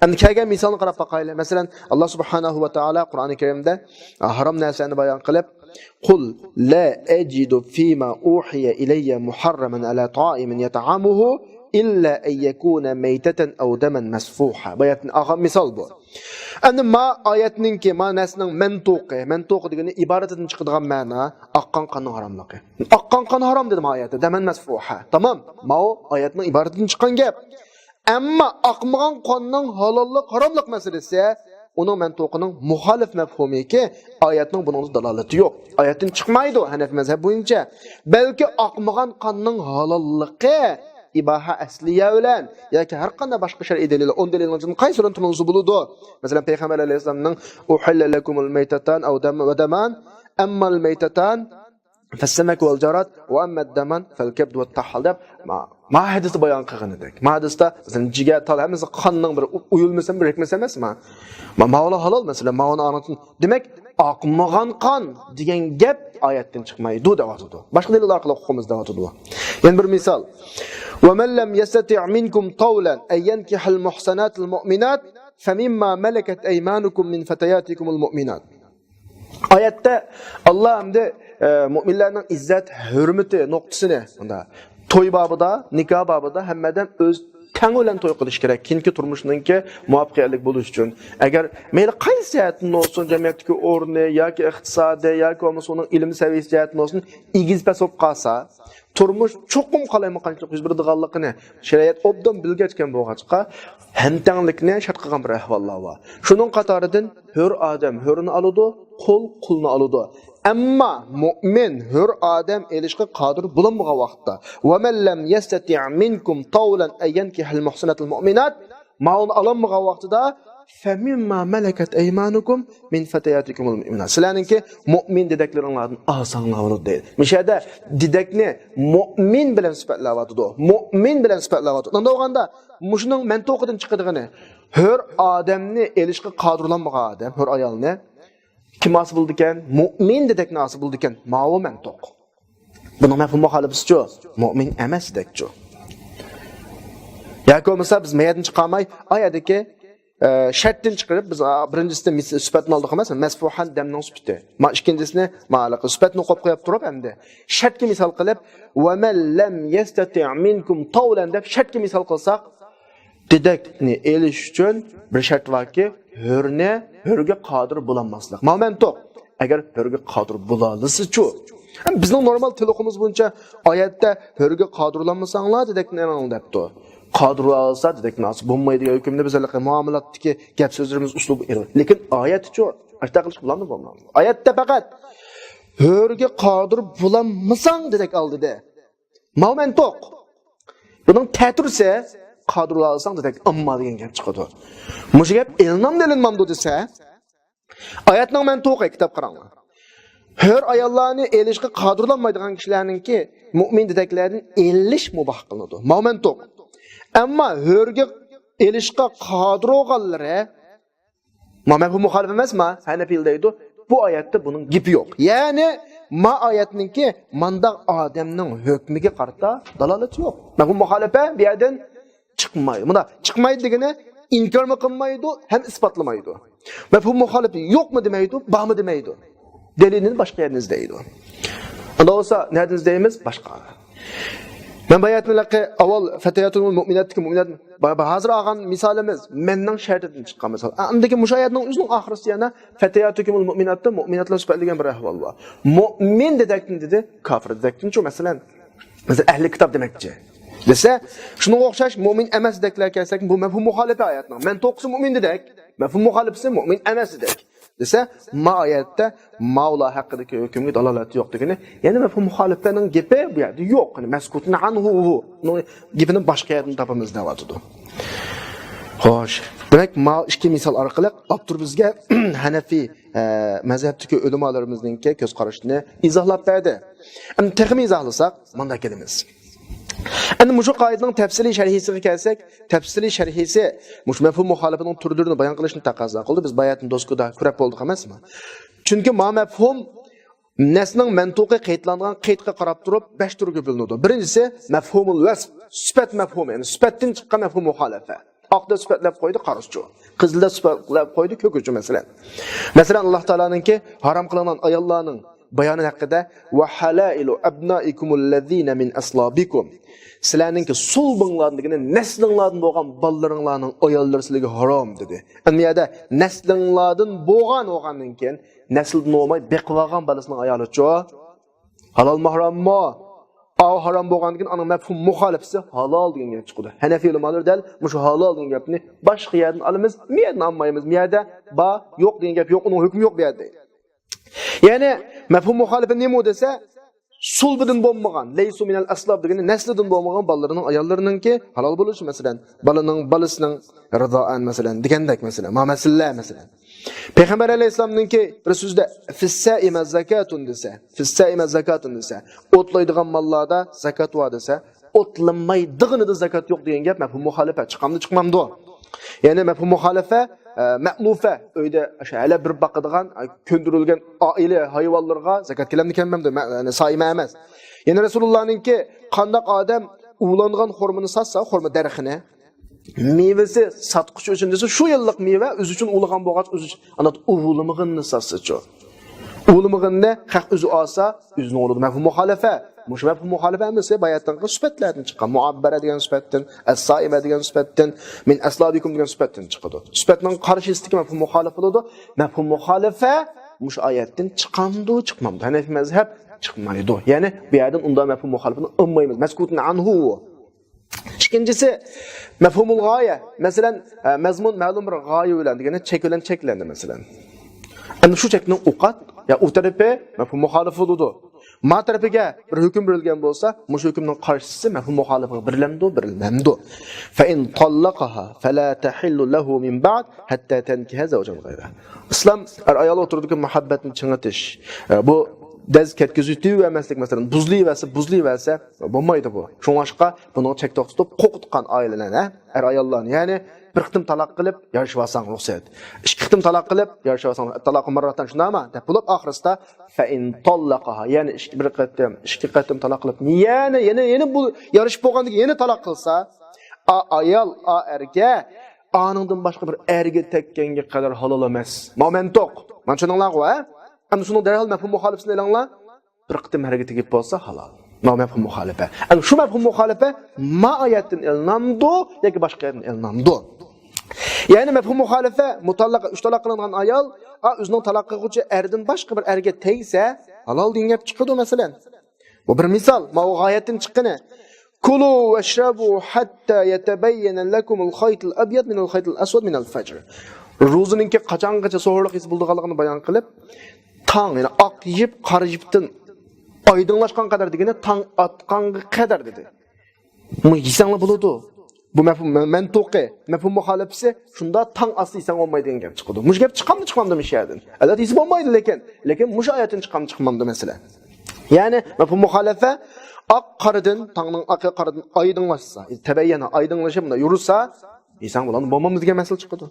ئەمدى كەلگەن مىسالنى قاراپ باقايلى. مەسىلەن، ئاللا سۇبھانەھۇ ۋە تائالا قۇرئانى كەرىمدە ھارام نەرسىلەرنى بايان قىلىپ، قل لا أجد فيما أوحي إلي محرما على طاعم يطعمه إلا أن يكون ميتة أو دما مسفوحا. بۇ يەردىن ئالغان مىسال بۇ. ئەمدى ما ئايەتنىڭكى، ما نەسنىڭ مەنتۇقى، مەنتۇقى دېگىنى ئىبارىتىدىن چىقىدىغان مەنا، ئاققان قاننىڭ ھاراملىقى. ئاققان قان ھارام دېدى ما ئايەتتە، دەمەن مەسفۇھا. تامام، ماۋۇ ئايەتنىڭ ئىبارىتىدىن چىققان گەپ. ئەمما ئاقمىغان قاننىڭ ھالاللىق، ھاراملىق مەسىلىسى، ئۇنىڭ مەنتۇقىنىڭ مۇخالىپ مەفھۇمىكى، ئايەتنىڭ بۇنىڭدا دالالىتى يوق. ئايەتتىن چىقمايدۇ، ھەنەفىي مەزھەپ بويىچە. بەلكى ئاقمىغان قاننىڭ ھالاللىقى ئىباھە ئەسلىيە بىلەن ياكى ھەر قانداق باشقا شەرئىي دەلىل، ئون دەلىلنىڭ ئىچىدىن قايسىلىرىنى تونۇلسا بولىدۇ. مەسىلەن، پەيغەمبەر ئەلەيھىسسالامنىڭ، أحل لكم الميتتان أو دم، ودمان، أما الميتتان فالسمك والجراد، وأما الدمان فالكبد والطحال دەپ، ما، ما ھەدىستە بايان قىلغىنىدەك. ما ھەدىستە، مەسىلەن، جىگەر، تال، ھەممىسى قاننىڭ بىر ئۇ-، ئۇيۇلمىسىمۇ، بىر ھېكمىسى ئەمەسما؟ ما، ماۋۇلار ھالال، مەسىلەن، ماۋۇنى ئاڭلىتىن. دېمەك، ئاقمىغان قان دېگەن گەپ ئايەتتىن چىقمايدۇ دەۋاتىدۇ. باشقا دەلىل ئارقىلىق ئۇقىمىز دەۋاتىدۇ. يەنە بىر مىسال. ومن لم يستطع منكم طولا أن ينكح المحصنات المؤمنات فمما ملكت أيمانكم من فتياتكم المؤمنات. ئايەتتە ئاللا ئەمدى، ئە، مۇئمىنلارنىڭ ئىززەت ھۆرمىتى نۇقتىسىنى، مۇندا توي بابىدا، نىكاھ بابىدا ھەممە ئادەم ئۆز تەڭ بىلەن توي قىلىش كېرەك، كېيىنكى تۇرمۇشنىڭكى مۇۋەپپەقىيەتلىك بولۇشى ئۈچۈن. ئەگەر مەيلى قايسى جەھەتتىن بولسۇن، جەمئىيەتتىكى ئورنى ياكى ئىقتىسادىي ياكى بولمىسا ئۇنىڭ ئىلىم سەۋىيەسى جەھەتتىن بولسۇن، ئېگىز پەس بولۇپ قالسا، تۇرمۇش چوقۇم قالايمىقانچىلىق يۈز بېرىدىغانلىقىنى شەرىئەت ئوبدان بىلگەچكەن بولغاچقا، ھەمتەڭلىكنى شەرت قىلغان بىر ئەھۋاللار بار. شۇنىڭ قاتارىدىن ھۆر ئادەم ھۆرنى ئالىدۇ، قۇل قۇلنى ئالىدۇ. ئەمما مۇئمىن ھۆر ئادەم ئېلىشقا قادىر بولالمىغان ۋاقىتتا، ومن لم يستطع منكم طولا أن ينكح المحصنات المؤمنات، ماۋۇنى ئالالمىغان ۋاقتىدا، فمما ملكت أيمانكم من فتياتكم المؤمنات، سىلەرنىڭكى مۇئمىن دېدەكلىرىڭلاردىن ئالساڭلار بولىدۇ دەيدۇ. مۇشۇ يەردە دېدەكنى مۇئمىن بىلەن سۈپەتلەۋاتىدۇ. مۇئمىن بىلەن سۈپەتلەۋاتىدۇ. ئۇنداق بولغاندا مۇشۇنىڭ مەنتۇقىدىن چىقىدىغىنى، ھۆر ئادەمنى ئېلىشقا قادىر بولالمىغان ئادەم، ھۆر ئايالنى كىم ئالسا بولىدىكەن؟ مۇئمىن دېدەكنى ئالسا بولىدىكەن. ماۋۇ مەنتۇق. بۇنىڭ مەپھۇم مۇخالىپىسىچۇ؟ مۇئمىن ئەمەس دېدەكچۇ؟ ياكى بولمىسا بىز مەيەدىن چىقارماي، ئايەتتىكى، ئە، شەرتتىن چىقىرىپ، بىز، ئا، بىرىنچىسىنى مىس-، سۈپەتنى ئالدۇق ئەمەس، مەسفۇھان دەمنىڭ سۈپىتى. ما ئىككىنچىسىنى، ما ھېلىقى سۈپەتنى قويۇپ قويۇپ تۇرۇپ ئەمدى شەرتكە مىسال قىلىپ، ومن لم يستطع منكم طولا دەپ شەرتكە مىسال قىلساق، دېدەكنى ئېلىش ئۈچۈن بىر شەرت باركى، ھۆرنى، ھۆرگە قادىر بولالماسلىق. ماۋۇ مەنتۇق. ئەگەر ھۆرگە قادىر بولالىسىچۇ؟ بىزنىڭ نورمال تىل ئوقۇمىز بويىچە ئايەتتە ھۆرگە قادىر بولالمىساڭلار دېدەكنى ئېلىڭ دەپتۇ. قادىر بولالىسا دېدەكنى ئالسا بولمايدۇ دېگەن ھۆكۈمنى بىز ھېلىقى مۇئامىلاتتىكى گەپ سۆزلىرىمىز ئۇسلۇبى ئېلىڭ. لېكىن ئايەتچۇ؟ ئاشۇنداق قىلىشقا بولامدۇ بولمامدۇ؟ ئايەتتە پەقەت ھۆرگە قادىر بولالمىساڭ دېدەك ئال دېدى. ماۋۇ مەنتۇق. بۇنىڭ تەتۈرسى قادىر بولالىساڭ دېدەك ئالما دېگەن گەپ چىقىدۇ. مۇشۇ گەپ ئېلىنامدۇ ئېلىنمامدۇ دېسە، ئايەتنىڭ مەنتۇقى، كىتاب قاراڭلار. ھۆر ئاياللارنى ئېلىشقا قادىر بولالمايدىغان كىشىلەرنىڭكى مۇئمىن دېدەكلەردىن ئېلىش مۇباھ قىلىنىدۇ. ماۋۇ مەنتۇق. ئەمما ھۆرگە ئېلىشقا قادىر بولغانلىرى ما مەفھۇم مۇخالىپ ئەمەسما؟ ھەنەفىيلەر دەيدۇ. بۇ ئايەتتە بۇنىڭ گېپى يوق. يەنى ما ئايەتنىڭكى مانداق ئادەمنىڭ ھۆكمىگە قارىتا دالالىتى يوق. مەفھۇم مۇخالىپە بۇ يەردىن چىقمايدۇ. مۇنداق چىقمايدۇ دېگىنى ئىنكارمۇ قىلمايدۇ، ھەم ئىسپاتلىمايدۇ. مەفھۇم مۇخالىپى يوقمۇ دېمەيدۇ، بارمۇ دېمەيدۇ. دەلىلىنى باشقا يەردىن ئىزدەيدۇ. ئۇنداق بولسا نەدىن ئىزدەيمىز؟ باشقا. مەن بۇ ئايەتنى لەقى ئاۋۋال فەتەياتۇل مۇئمىناتتىكى مۇئمىنات، ھازىر ئالغان مىسالىمىز مەننىڭ شەرتىدىن چىققان مىسال. ئاندىكى مۇشۇ ئايەتنىڭ ئۆزىنىڭ ئاخىرىسىدا يەنە فەتەياتۇكۇمۇل مۇئمىناتتا مۇئمىناتلار سۈپەتلىگەن بىر ئەھۋال بار. مۇئمىن دېدەكتىن دېدى، كافىر دېدەكتىنچۇ، مەسىلەن. مەسىلەن، ئەھلى كىتاب دېمەكچى. دېسە، شۇنىڭغا ئوخشاش مۇئمىن ئەمەس دېدەكلەر كەلسەك، بۇ مەفھۇم مۇخالىپە ئايەتنىڭ. مەن توققۇزى مۇئمىن دېدەك. مەفھۇم مۇخالىپىسى مۇئمىن ئەمەس دېدەك. دېسە، ما ئايەتتە ماۋۇلار ھەققىدىكى ھۆكۈمگە دالالەت يوق دېگىنى، يەنى مەفھۇم مۇخالىپەنىڭ گېپى بۇ يەردە يوق. يەنى مەسكۇتۇن ئانھۇ، ئۇنىڭ گېپىنى باشقا يەردىن تاپىمىز دەۋاتىدۇ. خوش. دېمەك، ما ئىككى مىسال ئارقىلىق ئاپتور بىزگە ھەنەفىي، ئە، مەزھەپتىكى ئۆلىمالىرىمىزنىڭكى كۆز قارىشىنى ئىزاھلاپ بەردى. ئەمدى تېخىمۇ ئىزاھلىساق، مۇنداق كېلىمىز. ئەمدى مۇشۇ قائىدىنىڭ تەپسىلىي شەرھىسىگە كەلسەك، تەپسىلىي شەرھىسى مۇشۇ مەفھۇم مۇخالىپىنىڭ تۈرلىرىنى بايان قىلىشنى تەقەززا قىلدى. بىز باياتىن دوسكىدا كۆرۈپ بولدۇق ئەمەسمۇ؟ چۈنكى ما مەفھۇم نەسنىڭ مەنتۇقى قېيىتلانغان قېيىتقا قاراپ تۇرۇپ بەش تۈرگە بۆلۈنىدۇ. بىرىنچىسى مەفھۇمۇل ۋەسپ، سۈپەت مەفھۇمى، يەنى سۈپەتتىن چىققان مەفھۇم مۇخالىپە. ئاقتا سۈپەتلەپ قويدى قارىسىچۇ. قىزىلدا سۈپەتلەپ قويدى كۆكىچۇ، مەسىلەن. مەسىلەن، ئاللاھ تائالانىڭكى ھارام قىلىنغان ئاياللارنىڭ بايانى ھەققىدە، ۋە ھالائىلۇ ئەبنائىكۇمۇللەزىنە مىن ئەسلابىكۇم. سىلەرنىڭكى سۇلبۇڭلاردىن دېگىنى نەسلىڭلاردىن بولغان بالىلىرىڭلارنىڭ ئاياللىرى سىلەرگە ھارام دېدى. ئەمما بۇ يەردە نەسلىڭلاردىن بولغان بولغاندىن كېيىن نەسلىدىن بولماي بېقىۋالغان بالىسىنىڭ ئايالىچۇ؟ ھالالمۇ ھاراممۇ؟ ئاۋۇ ھارام بولغاندىن كېيىن ئانىڭ مەپھۇم مۇخالىپىسى ھالال دېگەن گەپ چىقىدۇ. ھەنەفىي ئۆلىمالىرى دەل مۇشۇ ھالال دېگەن گەپنى باشقا يەردىن ئالىمىز، بۇ يەردىن ئالمايمىز. بۇ يەردە بار، يوق دېگەن گەپ يوق، ئۇنىڭ ھۆكمى يوق بۇ يەردە. يەنى مەپھۇم مۇخالىپە نېمە دېسە، سۇلبىدىن بولمىغان، لەيسۇ مىنەل ئەسلاب دېگىنى نەسلىدىن بولمىغان بالىلىرىنىڭ، ئاياللىرىنىڭكى ھالال بولۇشى، مەسىلەن، بالىنىڭ، بالىسىنىڭ رىزائەن، مەسىلەن، دېگەندەك، مەسىلەن، ما مەسىلىلەر، مەسىلەن. پەيغەمبەر ئەلەيھىسسالامنىڭكى بىر سۆزىدە فىسسائىمە زاكاتۇن دېسە، فىسسائىمە زاكاتۇن دېسە، ئوتلايدىغان ماللاردا زاكات بار دېسە، ئوتلىمايدىغىنىدا زاكات يوق دېگەن گەپ مەپھۇم مۇخالىپە چىقامدۇ، چىقمامدۇ؟ يەنى مەپھۇم مۇخالىپە، ئە، مەئلۇفە، ئۆيدە ئاشۇ ھەلە بېرىپ باقىدىغان، ئە، كۆندۈرۈلگەن ئائىلە ھايۋانلىرىغا زاكات كېلەمدۇ، كەلمەمدۇ؟ مە-، يەنى سائىمە ئەمەس. يەنى رەسۇلۇللانىڭكى قانداق ئادەم ئۇۋىلانغان خورمىنى ساتسا، خورما دەرىخىنى، مېۋىسى ساتقۇچى ئۈچۈن دېسە، شۇ يىللىق مېۋە ئۆزى ئۈچۈن ئۇۋىلىغان بولغاچ، ئۆزى ئۈچۈن، ئانا ئۇۋىلىمىغىنىنى ساتسىچۇ. ئۇۋىلىمىغىنىنى خەق ئۆزى ئالسا، ئۆزىنىڭ ئورنىدا مەپھۇم مۇخالىپە. مۇشۇ مەپھۇم مۇخالىپە ئەمەسە باياتىنقى سۈپەتلەردىن چىققان. مۇئەببەرە دېگەن سۈپەتتىن، ئەسسائىمە دېگەن سۈپەتتىن، مىن ئەسلابىكۇم دېگەن سۈپەتتىن چىقىدۇ. سۈپەتنىڭ قارشىسىدىكى مەپھۇم مۇخالىپ بولىدۇ. مەپھۇم مۇخالىپە مۇشۇ ئايەتتىن چىقامدۇ، چىقمامدۇ؟ ھەنەفىي مەزھەپ چىقمايدۇ. يەنى بۇ يەردىن ئۇنداق مەپھۇم مۇخالىپىنى ئالمايمىز. مەسكۇتۇن ئەنھۇ. ئىككىنچىسى، مەفھۇمۇل غايە. مەسىلەن، ئە، مەزمۇن مەلۇم بىر غايە بىلەن دېگەنى چەك بىلەن چەكلەندى، مەسىلەن. ئەمدى شۇ چەكنىڭ ئۇ قات يا ئۇ تەرىپى مەپھۇم مۇخالىپ بولىدۇ. ما تەرىپىگە بىر ھۆكۈم بېرىلگەن بولسا، مۇشۇ ھۆكۈمنىڭ قارشىسى مەپھۇم مۇخالىپىغا بېرىلەمدۇ، بېرىلمەمدۇ؟ فَإِنْ طَلَّقَهَا فَلَا تَحِلُّ لَهُ مِنْ بَعْدُ حَتَّى تَنْكِحَ زَوْجًا غَيْرَهُ. ئىسلام ئەر-ئايال ئوتتۇرىدىكى مۇھەببەتنى چىڭىتىش، ئە، بۇ دەز كەتكۈزۈۋېتىۋەرمەسلىك، مەسىلەن، بۇزۇلۇۋەرسە، بۇزۇلۇۋەرسە بولمايدۇ بۇ. شۇڭلاشقا بۇنىڭغا چەك توختىتىپ، قوقۇتقان ئائىلىلەرنى، ھە؟ ئەر-ئاياللارنى، يەنى بىر قېتىم تالاق قىلىپ يارىشىۋالساڭ رۇخسەت. ئىككى قېتىم تالاق قىلىپ يارىشىۋالساڭ، تالاقۇ مارراتان، شۇنداقمۇ؟ دەپ بولۇپ، ئاخىرسىدا فەئىن تاللەقەھا، يەنى ئىككى، بىر قېتىم، ئىككى قېتىم تالاق قىلىپ، يەنە، يەنە، يەنە بۇ يارىشىپ بولغاندىن كېيىن يەنە تالاق قىلسا، ئا ئايال، ئا ئەرگە، ئانىڭدىن باشقا بىر ئەرگە تەگكەنگە قەدەر ھالال ئەمەس. ماۋۇ مەنتۇق. مانا چۈشىنىڭلارغۇ، ھە؟ ئەمدى شۇنىڭ دەرھال مەپھۇم مۇخالىپىسىنى ئېلىڭلار. بىر قېتىم ھەرگە تېگىپ بولسا ھالال. ماۋۇ مەپھۇم مۇخالىپە. ئەمدى شۇ مەپھۇم مۇخالىپە ما ئايەتتىن ئېلىنامدۇ ياكى باشقا يەردىن ئېلىنامدۇ؟ يەنى مەپھۇم مۇخالىپە، مۇتاللىقە، ئۈچ تالاق قىلىنغان ئايال، ئا، ئۆزىنىڭ تالاق قىلغۇچى ئەردىن باشقا بىر ئەرگە تەگسە، ھالال دېگەن گەپ چىقىدۇ، مەسىلەن. بۇ بىر مىسال، ماۋۇ غايەتتىن چىققىنى. كُلُوا وَاشْرَبُوا حَتَّى يَتَبَيَّنَ لَكُمُ الْخَيْطُ الْأَبْيَضُ مِنَ الْخَيْطِ الْأَسْوَدِ مِنَ الْفَجْرِ. روزىنىڭكى قاچانغىچە سوھۇرلۇق يېسە بولىدىغانلىقىنى بايان قىلىپ، تاڭ، يەنى ئاق يىپ قارا يىپتىن ئايدىڭلاشقان قەدەر دېگىنى تاڭ ئاتقانغا قەدەر دېدى. بۇنى يېسەڭلار بولىدۇ. بۇ مەپھۇم، مەنتۇقى، مەپھۇم مۇخالىپىسى شۇنداق تاڭ ئاتسا يېسەڭ بولمايدۇ دېگەن گەپ چىقىدۇ. مۇشۇ گەپ چىقامدۇ، چىقمامدۇ مۇشۇ يەردىن؟ ئەلۋەتتە يېسە بولمايدۇ، لېكىن، لېكىن مۇشۇ ئايەتتىن چىقامدۇ، چىقمامدۇ مەسىلە. يەنى مەپھۇم مۇخالىپە ئاق قارىدىن، تاڭنىڭ ئاقى قارىدىن ئايدىڭلاشسا، تەبەييەنە ئايدىڭلىشىپ بۇنداق يورۇسا، يېسەڭ بولامدۇ، بولمامدۇ دېگەن مەسىلە چىقىدۇ.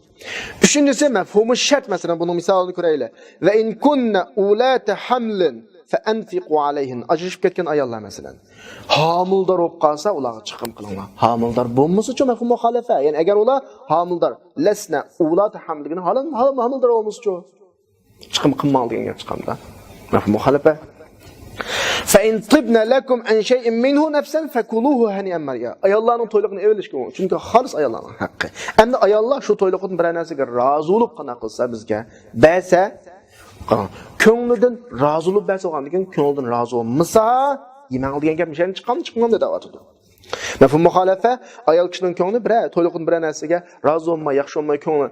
ئۈچىنچىسى، مەپھۇمى شەرت، مەسىلەن، بۇنىڭ مىسالىنى كۆرەيلى. ۋە ئىن كۇننە ئۇلاتە ھەملىن. فأنفقوا عليهن. ئاجرىشىپ كەتكەن ئاياللار مەسىلەن. ھامىلىدار بولۇپ قالسا، ئۇلارغا چىقىم قىلىڭلار. ھامىلىدار بولمىسىچۇ، مەفھۇم مۇخالىفە. يەنى ئەگەر ئۇلار ھامىلىدار، لەسنە ئۇلاتە ھامىل دېگىنى ھالال، ھامىلىدار بولمىسىچۇ، چىقىم قىلماڭ دېگەن گەپ چىقامدا. مەفھۇم مۇخالىفە. فإن طبن لكم عن شيء منه نفسا فكلوه هنيئا مريئا. ئاياللارنىڭ تويلۇقىنى ئېلىۋېلىشكە، چۈنكى خالىس ئاياللارنىڭ ھەققى. ئەمدى ئاياللار شۇ تويلۇقتىن بىرەر نەرسىگە رازى بولۇپ قانداق قىلسا بىزگە بەرسە، قاراڭ، كۆڭلىدىن رازى بولۇپ بەرسە بولغاندىكىن، كۆڭلىدىن رازى بولمىسا، يېمەڭ دېگەن گەپ مىشەنى چىقامدۇ، چىقمامدۇ دەۋاتىدۇ. مەفھۇم مۇخالىپە، ئايال كىشىنىڭ كۆڭلى بىرەر تويلۇقتىن بىرەر نەرسىگە رازى بولماي، ياخشى بولماي، كۆڭلى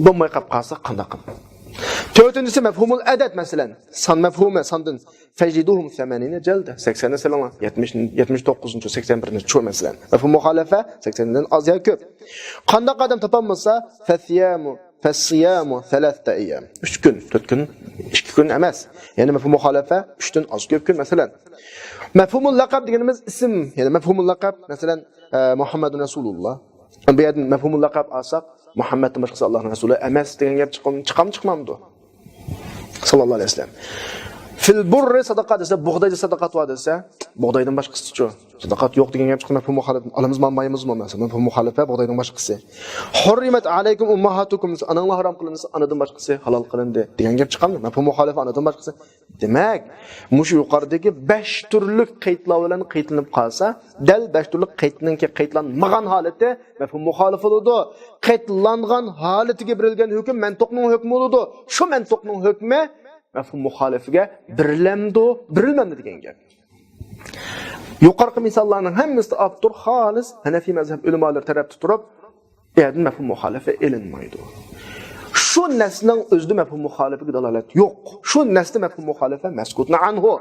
بولماي قاپ قالسا قانداق قىلىمىز؟ تۆتىنچىسى مەفھۇمۇل ئەدەد، مەسىلەن، سان مەفھۇمى، ساندىن فەجلىدۇھۇم سەمانىنە جەلدە، سەكسەننى سېلىڭلار، يەتمىش، يەتمىش توققۇزىنچى، سەكسەن بىرىنچى چۇ، مەسىلەن. مەفھۇم مۇخالىپە، سەكسەندىن ئاز يا كۆپ. قانداق ئادەم تاپالمىسا، فەسىيامۇ، فەسىيامۇ سەلاسەتە ئەييام. ئۈچ كۈن، تۆت كۈن، ئىككى كۈن ئەمەس. يەنى مەفھۇم مۇخالىپە، ئۈچتىن ئاز كۆپ كۈن، مەسىلەن. مەفھۇمۇل لەقەب دېگىنىمىز ئىسىم، يەنى مەفھۇمۇل لەقەب، مەسىلەن، ئە، مۇھەممەدۇن رەسۇلۇللا. بۇ يەردىن مەفھۇمۇل لەقەب ئالساق، مۇھەممەدتىن باشقىسى ئاللاھنىڭ رەسۇلى ئەمەس دېگەن گەپ چىقام-، چىقام-، چىقمامدۇ؟ ساللاللاھۇ ئەلەيھى ۋەسەللەم. فىل بۇررى سەدىقە دېسە، بۇغدايدا سەدىقات بار دېسە، بۇغدايدىن باشقىسىچۇ؟ سەدىقات يوق دېگەن گەپ چىقىدۇ، مەفھۇم مۇخالىپە. ئالىمىزمۇ ئالمايمىزمۇ مەسىلەن، مەفھۇم مۇخالىپە، بۇغدايدىن باشقىسى. ھۇررىمەت ئەلەيكۇم ئۇمماھاتۇكۇم دېسە، ئاناڭلار ھارام قىلىندى دېسە، ئانىدىن باشقىسى ھالال قىلىندى دېگەن گەپ چىقامدۇ؟ مەفھۇم مۇخالىپە، ئانىدىن باشقىسى. دېمەك، مۇشۇ يۇقىرىدىكى بەش تۈرلۈك قەيتلار بىلەن قەيتلىنىپ قالسا، دەل بەش تۈرلۈك قەيتنىڭكى قەيتلانمىغان ھالىتى مەفھۇم مۇخالىپە بولىدۇ. قەيتلانغان ھالىتىگە بېرىلگەن ھۆكۈم مەنتۇقنىڭ ھۆكمى بولىدۇ. شۇ مەنتۇقنىڭ ھۆكمى مەفھۇم مۇخالىپىگە بېرىلەمدۇ، بېرىلمەمدۇ دېگەن گەپ. يۇقىرىقى مىساللارنىڭ ھەممىسىدە ئاپتور خالىس ھەنەفىي مەزھەپ ئۆلىمالىرى تەرەپتە تۇرۇپ، بۇ يەردىن مەفھۇم مۇخالىپە ئېلىنمايدۇ. شۇ نەسنىڭ ئۆزىدە مەفھۇم مۇخالىپىگە دالالەت يوق. شۇ نەستە مەفھۇم مۇخالىپە مەسكۇتۇن ئەنھۇ.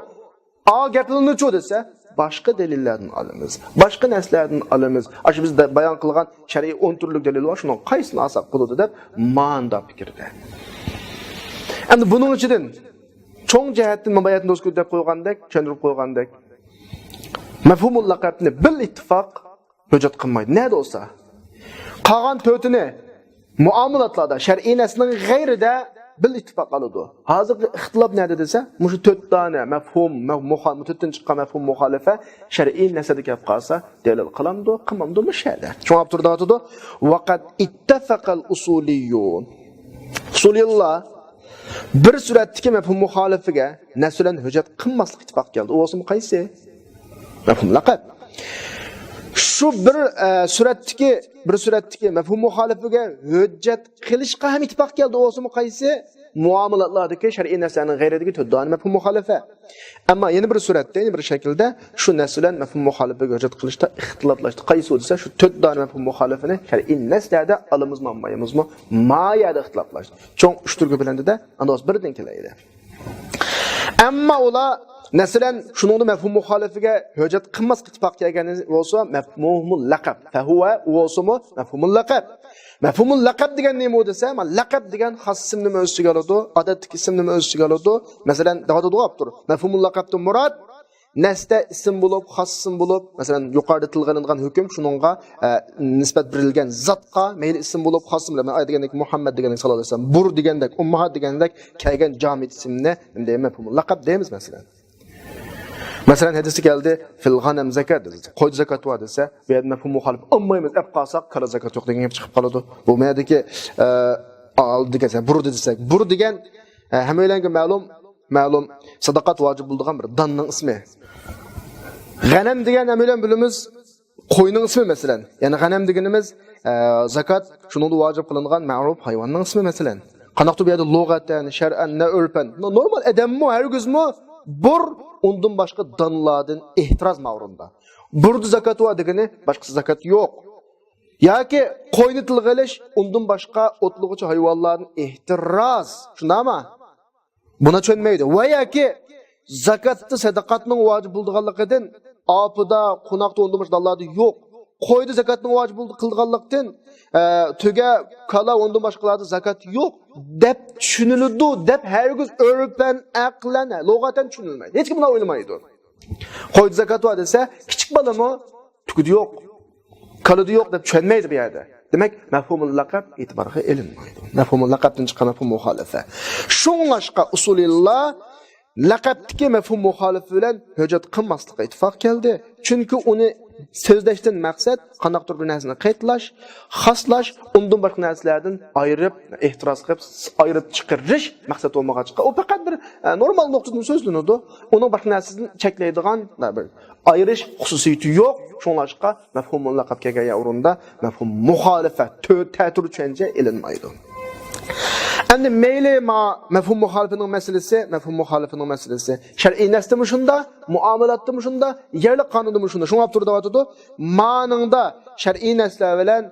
ئا گەپلىنىچۇ دېسە، باشقا دەلىللەردىن ئالىمىز. باشقا نەسلەردىن ئالىمىز. ئاشۇ بىز دە-، بايان قىلغان شەرئىي ئون تۈرلۈك دەلىل بار، شۇنىڭغا قايسىسىنى ئالساق بولىدۇ دەپ ماندا پىكىردە. ئەمدى بۇنىڭ ئىچىدىن چوڭ جەھەتتىن مۇبايەتنى دوسكۇ دەپ قويغاندەك، چۈشەندۈرۈپ قويغاندەك، مەفھۇمۇل لەقەبنى بىل ئىتتىپاق ھۆججەت قىلمايدۇ. نەدە بولسا. قالغان تۆتىنى مۇئامىلاتلاردا، شەرئىي نەسنىڭ غەيرىدە بىل ئىتتىپاق ئالىدۇ. ھازىرقى ئىختىلاپ نەدە دېسە، مۇشۇ تۆت دانە مەفھۇم، مە-، مۇخا-، تۆتتىن چىققان مەفھۇم مۇخالىپە شەرئىي نەسدە كەپ قالسا، دەلىل قىلامدۇ، قىلمامدۇ مۇشۇ يەردە. شۇڭا ئاپتور دەۋاتىدۇ، ۋەقەد ئىتتەفەقەل ئۇسۇلىيۇن. ئۇسۇلىيلار بىر سۈرەتتىكى مەپھۇم مۇخالىپىگە نەس بىلەن ھۆججەت قىلماسلىق ئىتتىپاق كەلدى. ئۇ بولسىمۇ قايسى؟ مەپھۇم لەقەب. شۇ بىر، ئە، سۈرەتتىكى، بىر سۈرەتتىكى مەپھۇم مۇخالىپىگە ھۆججەت قىلىشقا ھەم ئىتتىپاق كەلدى. ئۇ بولسىمۇ قايسى؟ مۇئامىلاتلاردىكى شەرئىي نەسلەرنىڭ غەيرىدىكى تۆت دانە مەپھۇم مۇخالىپە. ئەمما يەنە بىر سۈرەتتە، يەنە بىر شەكىلدە شۇ نەس بىلەن مەپھۇم مۇخالىپىگە ھۆججەت قىلىشتا ئىختىلاپلاشتى. قايسى ئۇ دېسە، شۇ تۆت دانە مەپھۇم مۇخالىپىنى شەرئىي نەسلەردە ئالىمىزمۇ، ئالمايمىزمۇ، ما يەردە ئىختىلاپلاشتى. چوڭ ئۈچ تۈرگە بۆلۈندى-دە، ئاندىن بىردىن كېلەيلى. ئەمما ئۇلار، مەسىلەن، شۇنىڭدا مەپھۇم مۇخالىپىگە ھۆججەت قىلماسقا ئىتتىپاق كەلگەن بولسا، مەفھۇمۇل لەقەب. فەھۇۋە، ئۇ بولسىمۇ مەفھۇمۇل لەقەب. مەفھۇمۇل لەقەب دېگەن نېمە دېسە، مانا لەقەب دېگەن خاس ئىسىمنىمۇ ئۆز ئىچىگە ئالىدۇ، ئادەتتىكى ئىسىمنىمۇ ئۆز ئىچىگە ئالىدۇ. مەسىلەن، دەۋاتىدۇ ئاپتور. مەفھۇمۇل لەقەبتىن مۇراد، نەستە ئىسىم بولۇپ، خاس ئىسىم بولۇپ، مەسىلەن، يۇقىرىدا تىلغا ئېلىنغان ھۆكۈم شۇنىڭغا، ئە، نىسبەت بېرىلگەن زاتقا، مەيلى ئىسىم بولۇپ، خاس ئىسىم بولۇپ، مەن ئايەت دېگەندەك مۇھەممەد دېگەندەك، ساللاللاھۇ ئەلەيھى ۋەسەللەم، بۇر دېگەندەك، ئۇمماھات دېگەندەك كەلگەن جامىت ئىسىمنى نېمە دەيمىز، مەپھۇمۇل لەقەب دەيمىز، مەسىلەن. مەسىلەن، ھەدىستە كەلدى، فىل غەنەم زەكات دېدى. قويدا زاكات بار دېسە، بۇ يەردە مەپھۇم مۇخالىپ ئالمايمىز، ئەپ قالساق، كالا زاكات يوق دېگەن گەپ چىقىپ قالىدۇ. بۇ مەنىدىكى، ئە، ئالدى دېگەن، بۇر دېسەك، بۇر دېگەن، ئە، ھەممەيلەنگە مەلۇم، مەلۇم، ساداقات ۋاجىپ بولىدىغان بىر داننىڭ ئىسمى. غەنەم دېگەن ھەممەيلەن بىلىمىز، قوينىڭ ئىسمى، مەسىلەن. يەنى غەنەم دېگىنىمىز، ئە، زاكات، شۇنىڭدا ۋاجىپ قىلىنغان مەرۇپ ھايۋاننىڭ ئىسمى، مەسىلەن. قانداقتۇر بۇ يەردە لۇغەتەن، شەرئەن، نە ئۆرپەن، نورمال ئادەممۇ ھەرگىزمۇ بۇر، ئۇندىن باشقا دانلاردىن ئېھتىراز ماۋۇرۇندا. بۇردا زاكات بار دېگىنى، باشقىسى زاكات يوق. ياكى قوينى تىلغا ئېلىش، ئۇندىن باشقا ئوتلىغۇچى ھايۋانلاردىن ئېھتىراز. شۇنداقمۇ؟ بۇنا چۈشەنمەيدۇ. ۋە ياكى زاكاتتا سەدىقاتنىڭ ۋاجىپ بولىدىغانلىقىدىن، ئاپىدا، قوناقتا، ئۇندىن باشقا دانلاردا يوق. قويدا زاكاتنىڭ ۋاجىپ بولىدىغانلىقتىن، ئە، تۆگە، كالا، ئۇندىن باشقىلاردا زاكات يوق دەپ چۈشىنىلىدۇ دەپ ھەرگىز ئۆرپەن، ئەقلەن، لۇغەتەن چۈشىنىلمەيدۇ. ھېچكىم بۇنداق ئويلىمايدۇ. قويدا زاكات بار دېسە، كىچىك بالىمۇ تۈكىدە يوق، كالىدا يوق دەپ چۈشەنمەيدۇ بۇ يەردە. دېمەك، مەفھۇمۇل لەقەب ئېتىبارغا ئېلىنمايدۇ. مەفھۇمۇل لەقەبتىن چىققان مەفھۇم مۇخالىپە. شۇڭلاشقا ئۇسۇلىللار لەقەپتىكى مەفھۇم مۇخالىپى بىلەن ھۆججەت قىلماسلىققا ئىتتىپاق كەلدى. چۈنكى ئۇنى سۆزلەشتىن مەقسەت قانداقتۇر بىر نەرسىنى قەيتلاش، خاسلاش، ئۇندىن باشقا نەرسىلەردىن ئايرىپ، ئېھتىراز قىلىپ، ئايرىپ چىقىرىش مەقسەت بولمىغاچقا، ئۇ پەقەت بىر، ئە، نورمال نۇقتىدىن سۆزلىنىدۇ. ئۇنىڭ باشقا نەرسىدىن چەكلەيدىغان بىر ئايرىش خۇسۇسىيىتى يوق. شۇڭلاشقا مەفھۇمۇل لەقەپ كەلگەن ئورۇندا مەفھۇم مۇخالىپە، تۆ-، تەتۈر چۈشەنچە ئېلىنمايدۇ. ئەمدى مەيلى ما-، مەفھۇم مۇخالىپىنىڭ مەسىلىسى، مەفھۇم مۇخالىپىنىڭ مەسىلىسى شەرئىي نەستىمۇ شۇندا، مۇئامىلاتتىمۇ شۇندا، يەرلىك قانۇندىمۇ شۇندا. شۇڭا ئاپتور دەۋاتىدۇ، مانىڭدا شەرئىي نەسلەر بىلەن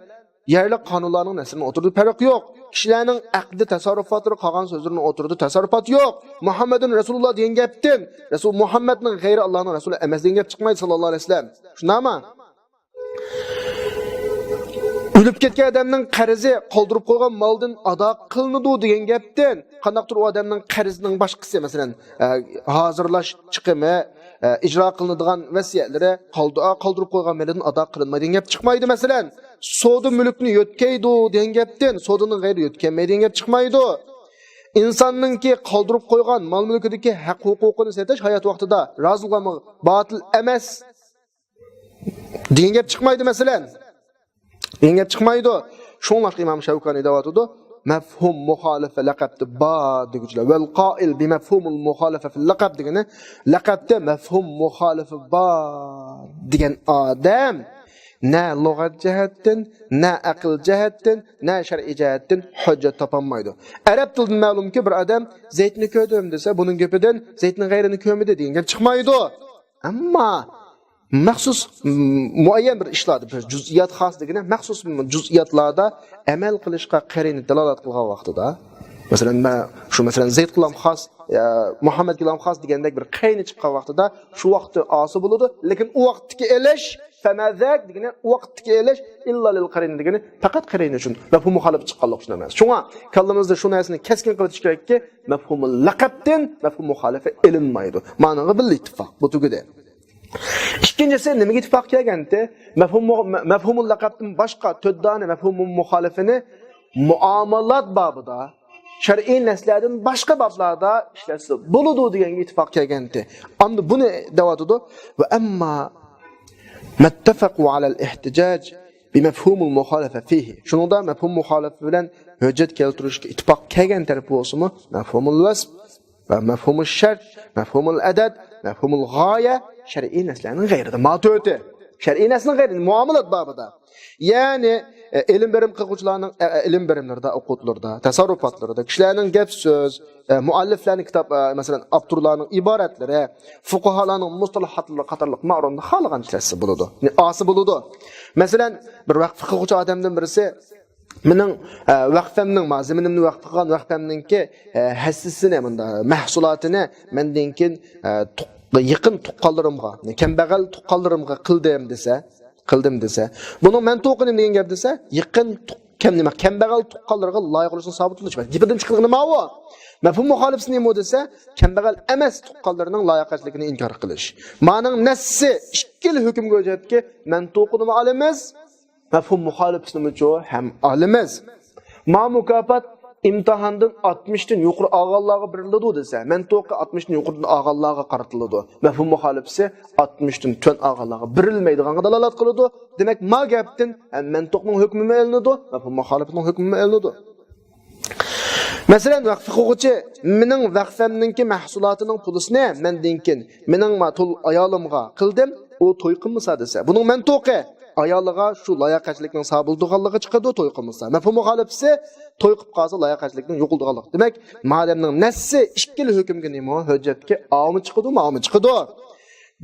يەرلىك قانۇنلارنىڭ نەسلىنىڭ ئوتتۇرىدا پەرق يوق. كىشىلەرنىڭ ئەقلىدە تەسەررۇپاتلىرى قالغان سۆزلىرىنىڭ ئوتتۇرىدا تەسەررۇپات يوق. مۇھەممەدۇن رەسۇلۇللا دېگەن گەپتىن، رەسۇل مۇھەممەدنىڭ غەيرى ئاللاھنىڭ رەسۇلى ئەمەس دېگەن گەپ چىقمايدۇ، ساللاللاھۇ ئەلەيھى ۋەسەللەم. شۇنداقمۇ؟ ئۆلۈپ كەتكەن ئادەمنىڭ قەرزى قالدۇرۇپ قويغان مالدىن ئادا قىلىنىدۇ دېگەن گەپتىن، قانداقتۇر ئۇ ئادەمنىڭ قەرزىنىڭ باشقىسى، مەسىلەن، ئە، ھازىرلاش چىقىمى، ئە، ئىجرا قىلىنىدىغان ۋەسىيەتلىرى قالدۇ-، قالدۇرۇپ قويغان مېلىدىن ئادا قىلىنمايدۇ دېگەن گەپ چىقمايدۇ. مەسىلەن، سودا مۈلۈكنى يۆتكەيدۇ دېگەن گەپتىن، سودىنىڭ غەيرى يۆتكەنمەيدۇ دېگەن گەپ چىقمايدۇ. ئىنساننىڭكى قالدۇرۇپ قويغان مال-مۈلكىدىكى ھەق-ھوقۇقىنى سېتىش ھايات ۋاقتىدا رازى بولغانغا باتىل ئەمەس دېگەن گەپ چىقمايدۇ، مەسىلەن. دېگەن گەپ چىقمايدۇ. شۇڭلاشقا ئىمام شەۋكانىي دەۋاتىدۇ، مەفھۇم مۇخالىپە لەقەپتە بار دېگۈچىلەر. ۋەل قائىل بىمەفھۇمۇل مۇخالىفە فىل لەقەپ دېگىنى، لەقەپتە مەفھۇم مۇخالىفە بار دېگەن ئادەم نە لۇغەت جەھەتتىن، نە ئەقىل جەھەتتىن، نە شەرئىي جەھەتتىن ھۆججەت تاپالمايدۇ. ئەرەب تىلىدىن مەلۇمكى، بىر ئادەم زەيتنى كۆردۈم دېسە، بۇنىڭ گېپىدىن زەيتنىڭ غەيرىنى كۆرمىدى دېگەن گەپ چىقمايدۇ. ئەمما مەخسۇس، م، مۇئەييەن بىر ئىشلاردا، بىر جۇزئىيات خاس دېگىنى، مەخسۇس جۇزئىياتلاردا ئەمەل قىلىشقا قەرىنە دالالەت قىلغان ۋاقتىدا، مەسىلەن، مەن شۇ، مەسىلەن، زەيدقىلام خاس، ئە، مۇھەممەدكىلام خاس دېگەندەك بىر قەرىنە چىققان ۋاقتىدا شۇ ۋاقىتتا ئاسىي بولىدۇ. لېكىن ئۇ ۋاقىتتىكى ئېلىش، فەمەزەك دېگىنى، ئۇ ۋاقىتتىكى ئېلىش، ئىللا لىل قەرىنە دېگىنى پەقەت قەرىنە ئۈچۈن، مەفھۇم مۇخالىپە چىققانلىق ئۈچۈن ئەمەس. شۇڭا كاللىمىزدا شۇ نەرسىنى كەسكىن قىلىۋېتىش كېرەككى، مەفھۇمۇل لەقەپتىن مەفھۇم مۇخالىپە ئېلىنمايدۇ. مانىڭغا بىللە ئىتتىپاق. بۇ تۈگىدى. ئىككىنچىسى نېمىگە ئىتتىپاق كەلگەنتى؟ مەفھۇم، مەفھۇمۇل لەقەپتىن باشقا تۆت دانە مەفھۇمۇل مۇخالىپىنى مۇئامالات بابىدا، شەرئىي نەسلەردىن باشقا بابلاردا ئىشلەتسە بولىدۇ دېگەنگە ئىتتىپاق كەلگەنتى. ئەمدى بۇنى دەۋاتىدۇ. ۋە ئەمما مەتتەفەقۇ ئەلەل ئىھتىجاج بىمەفھۇمۇل مۇخالىفە فىھى. شۇنىڭدا مەفھۇم مۇخالىپە بىلەن ھۆججەت كەلتۈرۈشكە ئىتتىپاق كەلگەن تەرەپ بولسىمۇ، مەفھۇمۇل ۋەسپ ۋە مەفھۇمۇل شەرت، مەفھۇمۇل ئەدەد، مەفھۇمۇل غايە، شەرئىي نەسلەرنىڭ غەيرىدە. ما تۆتى. شەرئىي نەسلىنىڭ غەيرىدە، مۇئامىلات بابىدا. يەنى، ئە، ئىلىم بېرىم قىلغۇچىلارنىڭ، ئە، ئە، ئىلىم بېرىملىرىدە، ئوقۇتلىرىدا، تەسەررۇپاتلىرىدا، كىشىلەرنىڭ گەپ سۆز، ئە، مۇئەللىفلەرنىڭ كىتاب، ئە، مەسىلەن، ئاپتورلارنىڭ ئىبارەتلىرى، فۇقاھالارنىڭ مۇستەلاھاتلىرى قاتارلىق مائرۇندا خالىغان ئىشلەتسە بولىدۇ. نى-، ئاسا بولىدۇ. مەسىلەن، بىر ۋەقىف قىلغۇچى ئادەمدىن بىرسى، مېنىڭ، ئە، ۋەقفەمنىڭ، ما، زېمىنىمنى ۋەقىپ قىلغان ۋەقفەمنىڭكى، ئە، ھەسسىسىنى، مۇندا، مەھسۇلاتىنى مەندىن كېيىن، ئە، تۇق-، يېقىن تۇغقانلىرىمغا، كەمبەغەل تۇغقانلىرىمغا قىلدىم دېسە، قىلدىم دېسە، بۇنىڭ مەنتۇقى نېمە دېگەن گەپ دېسە، يېقىن تۇغ-، كەم-، نېمە، كەمبەغەل تۇغقانلىرىغا لايىق بولۇشنىڭ سابىتلىنىشى. گېپىدىن چىقىدىغىنى ماۋۇ. مەفھۇم مۇخالىپىسى نېمە دېسە، كەمبەغەل ئەمەس تۇغقانلىرىنىڭ لاياقەتچىلىكىنى ئىنكار قىلىش. مانىڭ نەسسى ئىككىلا ھۆكۈمگە ھۆججەتكى مەنتۇقىنىمۇ ئالىمىز، مەفھۇم مۇخالىپىسىنىمۇچۇ ھەم ئالىمىز. ما مۇكاپات ئىمتىھاندىن ئاتمىشتىن يۇقىرى ئالغانلارغا بېرىلىدۇ دېسە، مەنتۇقى ئاتمىشتىن يۇقىرىدىن ئالغانلارغا قارىتىلىدۇ. مەفھۇم مۇخالىپىسى ئاتمىشتىن تۆۋەن ئالغانلارغا بېرىلمەيدىغانغا دالالەت قىلىدۇ. دېمەك، ما گەپتىن ھەم مەنتۇقنىڭ ھۆكمىمۇ ئېلىنىدۇ، مەفھۇم مۇخالىپىنىڭ ھۆكمىمۇ ئېلىنىدۇ. مەسىلەن، ۋەقىف قىلغۇچى مېنىڭ ۋەقفەمنىڭكى مەھسۇلاتىنىڭ پۇلىسىنى مەندىن كېيىن مېنىڭ ما تۇل ئايالىمغا قىلدىم، ئۇ توي قىلمىسا دېسە، بۇنىڭ مەنتۇقى ئايالىغا شۇ لاياقەتچىلىكنىڭ سابىت بولىدىغانلىقى چىقىدۇ، توي قىلمىسا. مەفھۇم مۇخالىپىسى توي قىلىپ قالسا لاياقەتچىلىكنىڭ يوقىلىدىغانلىقى. دېمەك، مادەمنىڭ نەسسى ئىككىلا ھۆكۈمگە نېمە ھۆججەتكە ئاۋۇمۇ چىقىدۇ، ماۋۇمۇ چىقىدۇ.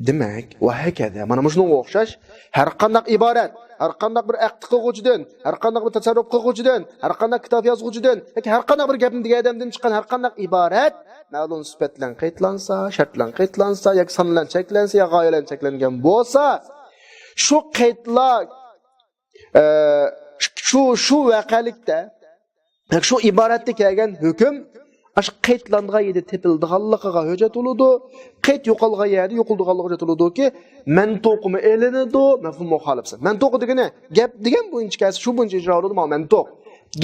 دېمەك، ۋە ھەكەزە. مانا مۇشۇنىڭغا ئوخشاش، ھەر قانداق ئىبارەت، ھەر قانداق بىر ئەقىد قىلغۇچىدىن، ھەر قانداق بىر تەسەررۇپ قىلغۇچىدىن، ھەر قانداق كىتاب يازغۇچىدىن ياكى ھەر قانداق بىر گەپنى دېگەن ئادەمدىن چىققان ھەر قانداق ئىبارەت مەلۇم سۈپەت بىلەن قەيتلانسا، شەرت بىلەن قەيتلانسا ياكى سان بىلەن چەكلەنسە يا غايە بىلەن چەكلەنگەن بولسا، شۇ قەيتلا، ئە، شۇ، شۇ ۋەقەلىكتە شۇ ئىبارەتتە كەلگەن ھۆكۈم ئاشۇ قەيتلانغان يەردە تېپىلىدىغانلىقىغا ھۆججەت بولىدۇ، قەيت يوقالغان يەردە يوقىلىدىغانلىقىغا ھۆججەت بولىدۇكى، مەنتۇقىمۇ ئېلىنىدۇ، مەفھۇم مۇخالىپىسى. مەنتۇقى دېگىنى گەپ دېگەن بويىچە كەلسە، شۇ بويىچە ئىجرا بولىدۇ، مانا مەنتۇق.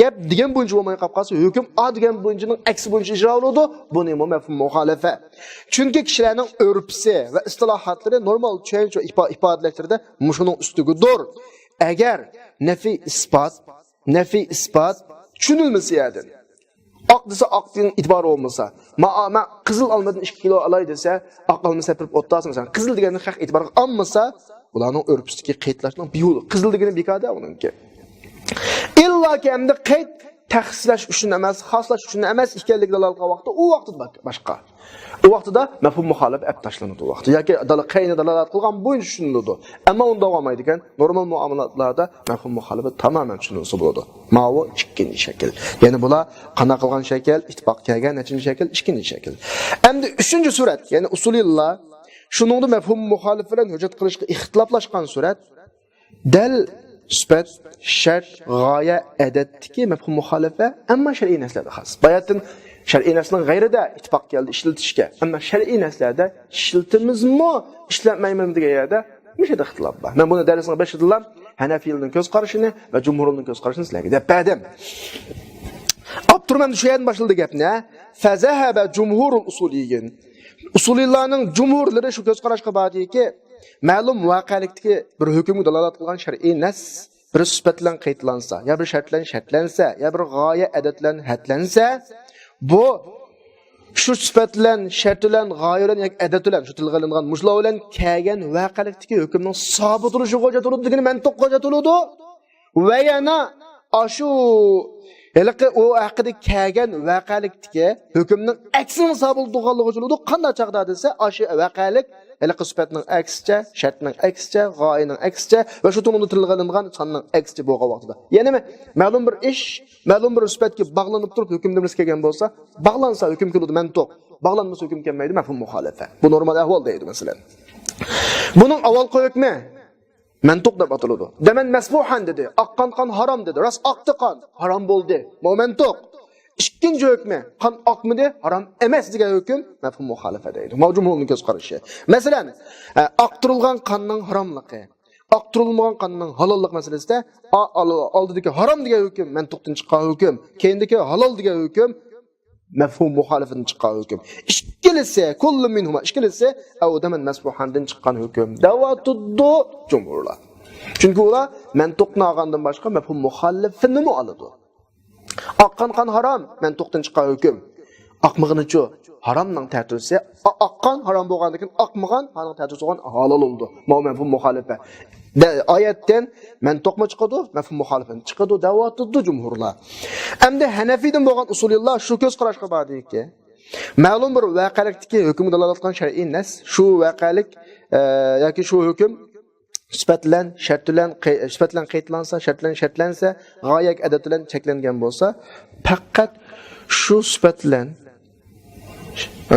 گەپ دېگەن بويىچە بولماي قاپ قالسا، ھۆكۈم ئا دېگەن بويىچىنىڭ ئەكسى بويىچە ئىجرا بولىدۇ. بۇنىمۇ مەفھۇم مۇخالىفە. چۈنكى كىشىلەرنىڭ ئۆرپىسى ۋە ئىستىلاھاتلىرى نورمال چۈشەنچە ئىپا-، ئىپادىلەشلىرىدە مۇشۇنىڭ ئۈستىگىدۇر. ئەگەر نەفى ئىسپات، نەفى ئىسپات چۈشىنىلمىسە يەردىن، ئاق دېسە ئاقنىڭ ئېتىبارى بولمىسا، ما، ما قىزىل ئالمىدىن ئىككى كىلو ئالاي دېسە، ئاق ئالما سەپىرىپ ئولتۇرسا، مەسىلەن، قىزىل دېگەننى خەق ئېتىبارغا ئالمىسا، ئۇلارنىڭ ئۆرپىسىدىكى قېيىتلاشنىڭ بىھۇدە، قىزىل دېگىنى بىكار-دە ئۇنىڭكى. ئىللاكى ئەمدى قەيت تەخسىسلەش ئۈچۈن ئەمەس، خاسلاش ئۈچۈن ئەمەس ئىكەنلىكى دالالەت قىلغان ۋاقىتتا، ئۇ ۋاقىتتا باك-، باشقا. ئۇ ۋاقتىدا مەفھۇم مۇخالىپە ئەپ تاشلىنىدۇ ئۇ ۋاقىتتا. ياكى دالا-، قەينى دالالەت قىلغان بويىچە چۈشىنىلىدۇ. ئەمما ئۇنداق بولمايدىكەن. نورمال مۇئامىلاتلاردا مەفھۇم مۇخالىپە تامامەن چۈشىنىلسە بولىدۇ. ماۋۇ ئىككىنچى شەكىل. يەنى بۇلار قانداق قىلغان شەكىل، ئىتتىپاق كەلگەن نەچچىنچى شەكىل، ئىككىنچى شەكىل. ئەمدى ئۈچىنچى سۈرەت، يەنى ئۇسۇلىللار شۇنىڭدا مەفھۇم مۇخالىپە بىلەن ھۆججەت قىلىشقا ئىختىلاپلاشقان سۈرەت. دەل سۈپەت، شەرت، غايە، ئەدەتتىكى مەپھۇم مۇخالىپە، ئەمما شەرئىي نەسلەردە خاس. باياتىن شەرئىي نەسلىنىڭ غەيرىدە ئىتتىپاق كەلدى ئىشلىتىشكە. ئەمما شەرئىي نەسلەردە ئىشلىتىمىزمۇ، ئىشلەتمەيمىزمۇ دېگەن يەردە مۇشۇ يەردە ئىختىلاپ بار. مەن بۇنى دەرسنىڭ بېشىدىلا ھەنەفىيلەرنىڭ كۆز قارىشىنى ۋە جۇمھۇرنىڭ كۆز قارىشىنى سىلەرگە دەپ بەردىم. ئاپتور مەن شۇ يەردىن باشلىدى گەپنى. فذهب جمهور الأصوليين. ئۇسۇلىيلارنىڭ جۇمھۇرلىرى شۇ كۆز قاراشقا باردىكى، مەلۇم ۋەقەلىكتىكى بىر ھۆكۈمگە دالالەت قىلغان شەرئىي نەس بىر سۈپەت بىلەن قەيتلەنسە، يا بىر شەرت بىلەن شەرتلەنسە، يا بىر غايە ئەدەت بىلەن ھەدلەنسە، بۇ شۇ سۈپەت بىلەن، شەرت بىلەن، غايە بىلەن ياكى ئەدەت بىلەن، شۇ تىلغا ئېلىنغان مۇشۇلار بىلەن كەلگەن ۋەقەلىكتىكى ھۆكۈمنىڭ سابىت بولۇشىغا ھۆججەت بولىدۇ دېگىنى مەنتۇققا ھۆججەت بولىدۇ. ۋە يەنە ئاشۇ ھېلىقى ئۇ ھەققىدە كەلگەن ۋەقەلىكتىكى ھۆكۈمنىڭ ئەكسىنىڭ سابىت بولغانلىقىغا چۈشىنىدۇ. قانداق چاغدا دېسە، ئاشۇ ۋەقەلىك ھېلىقى سۈپەتنىڭ ئەكسىچە، شەرتنىڭ ئەكسىچە، غايىنىڭ ئەكسىچە ۋە شۇ تۇرمىدا تىلغا ئېلىنغان ساننىڭ ئەكسىچە بولغان ۋاقتىدا. يەنى مەلۇم بىر ئىش، مەلۇم بىر سۈپەتكە باغلىنىپ تۇرۇپ ھۆكۈم دېمىسى كەلگەن بولسا، باغلانسا ھۆكۈم كېلىدۇ مەنتۇق، باغلانمىسا ھۆكۈم كەلمەيدۇ مەفھۇم مۇخالىپە. بۇ نورمال ئەھۋال دەيدۇ مەسىلەن. بۇنىڭ ئاۋۋالقى ھۆكمى مەنتۇق دەپ ئاتىلىدۇ. دەمەن مەسفۇھەن دېدى. ئاققان قان ھارام دېدى. راست ئاقتى قان. ھارام بولدى. بۇ مەنتۇق. ئىككىنچى ھۆكمى، قان ئاقمىدى، ھارام ئەمەس دېگەن ھۆكۈم مەفھۇم مۇخالىپە دەيدۇ. ماۋۇ جۇمھۇرنىڭ كۆز قارىشى. مەسىلەن، ئە، ئاقتۇرۇلغان قاننىڭ ھاراملىقى، ئاقتۇرۇلمىغان قاننىڭ ھالاللىق مەسىلىسىدە ئا-، ئال-، ئالدىدىكى ھارام دېگەن ھۆكۈم مەنتۇقتىن چىققان ھۆكۈم، كەينىدىكى ھالال دېگەن ھۆكۈم مەفھۇم مۇخالىپىدىن چىققان ھۆكۈم. ئىككىلىسى، كۇللۇ مىنھۇما، ئىككىلىسى ئەۋ دەمەن مەسفۇھەندىن چىققان ھۆكۈم دەۋاتىدۇ جۇمھۇرلار. چۈنكى ئۇلار مەنتۇقنى ئالغاندىن باشقا مەپھۇم مۇخالىپىنىمۇ ئالىدۇ. ئاققان قان ھارام، مەنتۇقتىن چىققان ھۆكۈم. ئاقمىغىنىچۇ؟ ھارامنىڭ تەتۈرىسى، ئا-، ئاققان ھارام بولغاندىن كېيىن ئاقمىغان ھارامنىڭ تەتۈرىسى بولغان ھالال بولىدۇ. ماۋۇ مەپھۇم مۇخالىپە. دە-، ئايەتتىن مەنتۇقمۇ چىقىدۇ، مەپھۇم مۇخالىپە چىقىدۇ دەۋاتىدۇ جۇمھۇرلار. ئەمدى ھەنەفىيدىن بولغان ئۇسۇلىيلار شۇ كۆز قاراشقا باردىكى، مەلۇم بىر ۋەقەلىكتىكى ھۆكۈمگە دالالەت قىلغان شەرئىي نەس، شۇ ۋەقەلىك، ئە، ياكى شۇ ھۆكۈم سۈپەت بىلەن، شەرت بىلەن، قەي-، سۈپەت بىلەن قەيتلەنسە، شەرت بىلەن شەرتلەنسە، غايە ياكى ئەدەت بىلەن چەكلەنگەن بولسا، پەقەت شۇ سۈپەت بىلەن،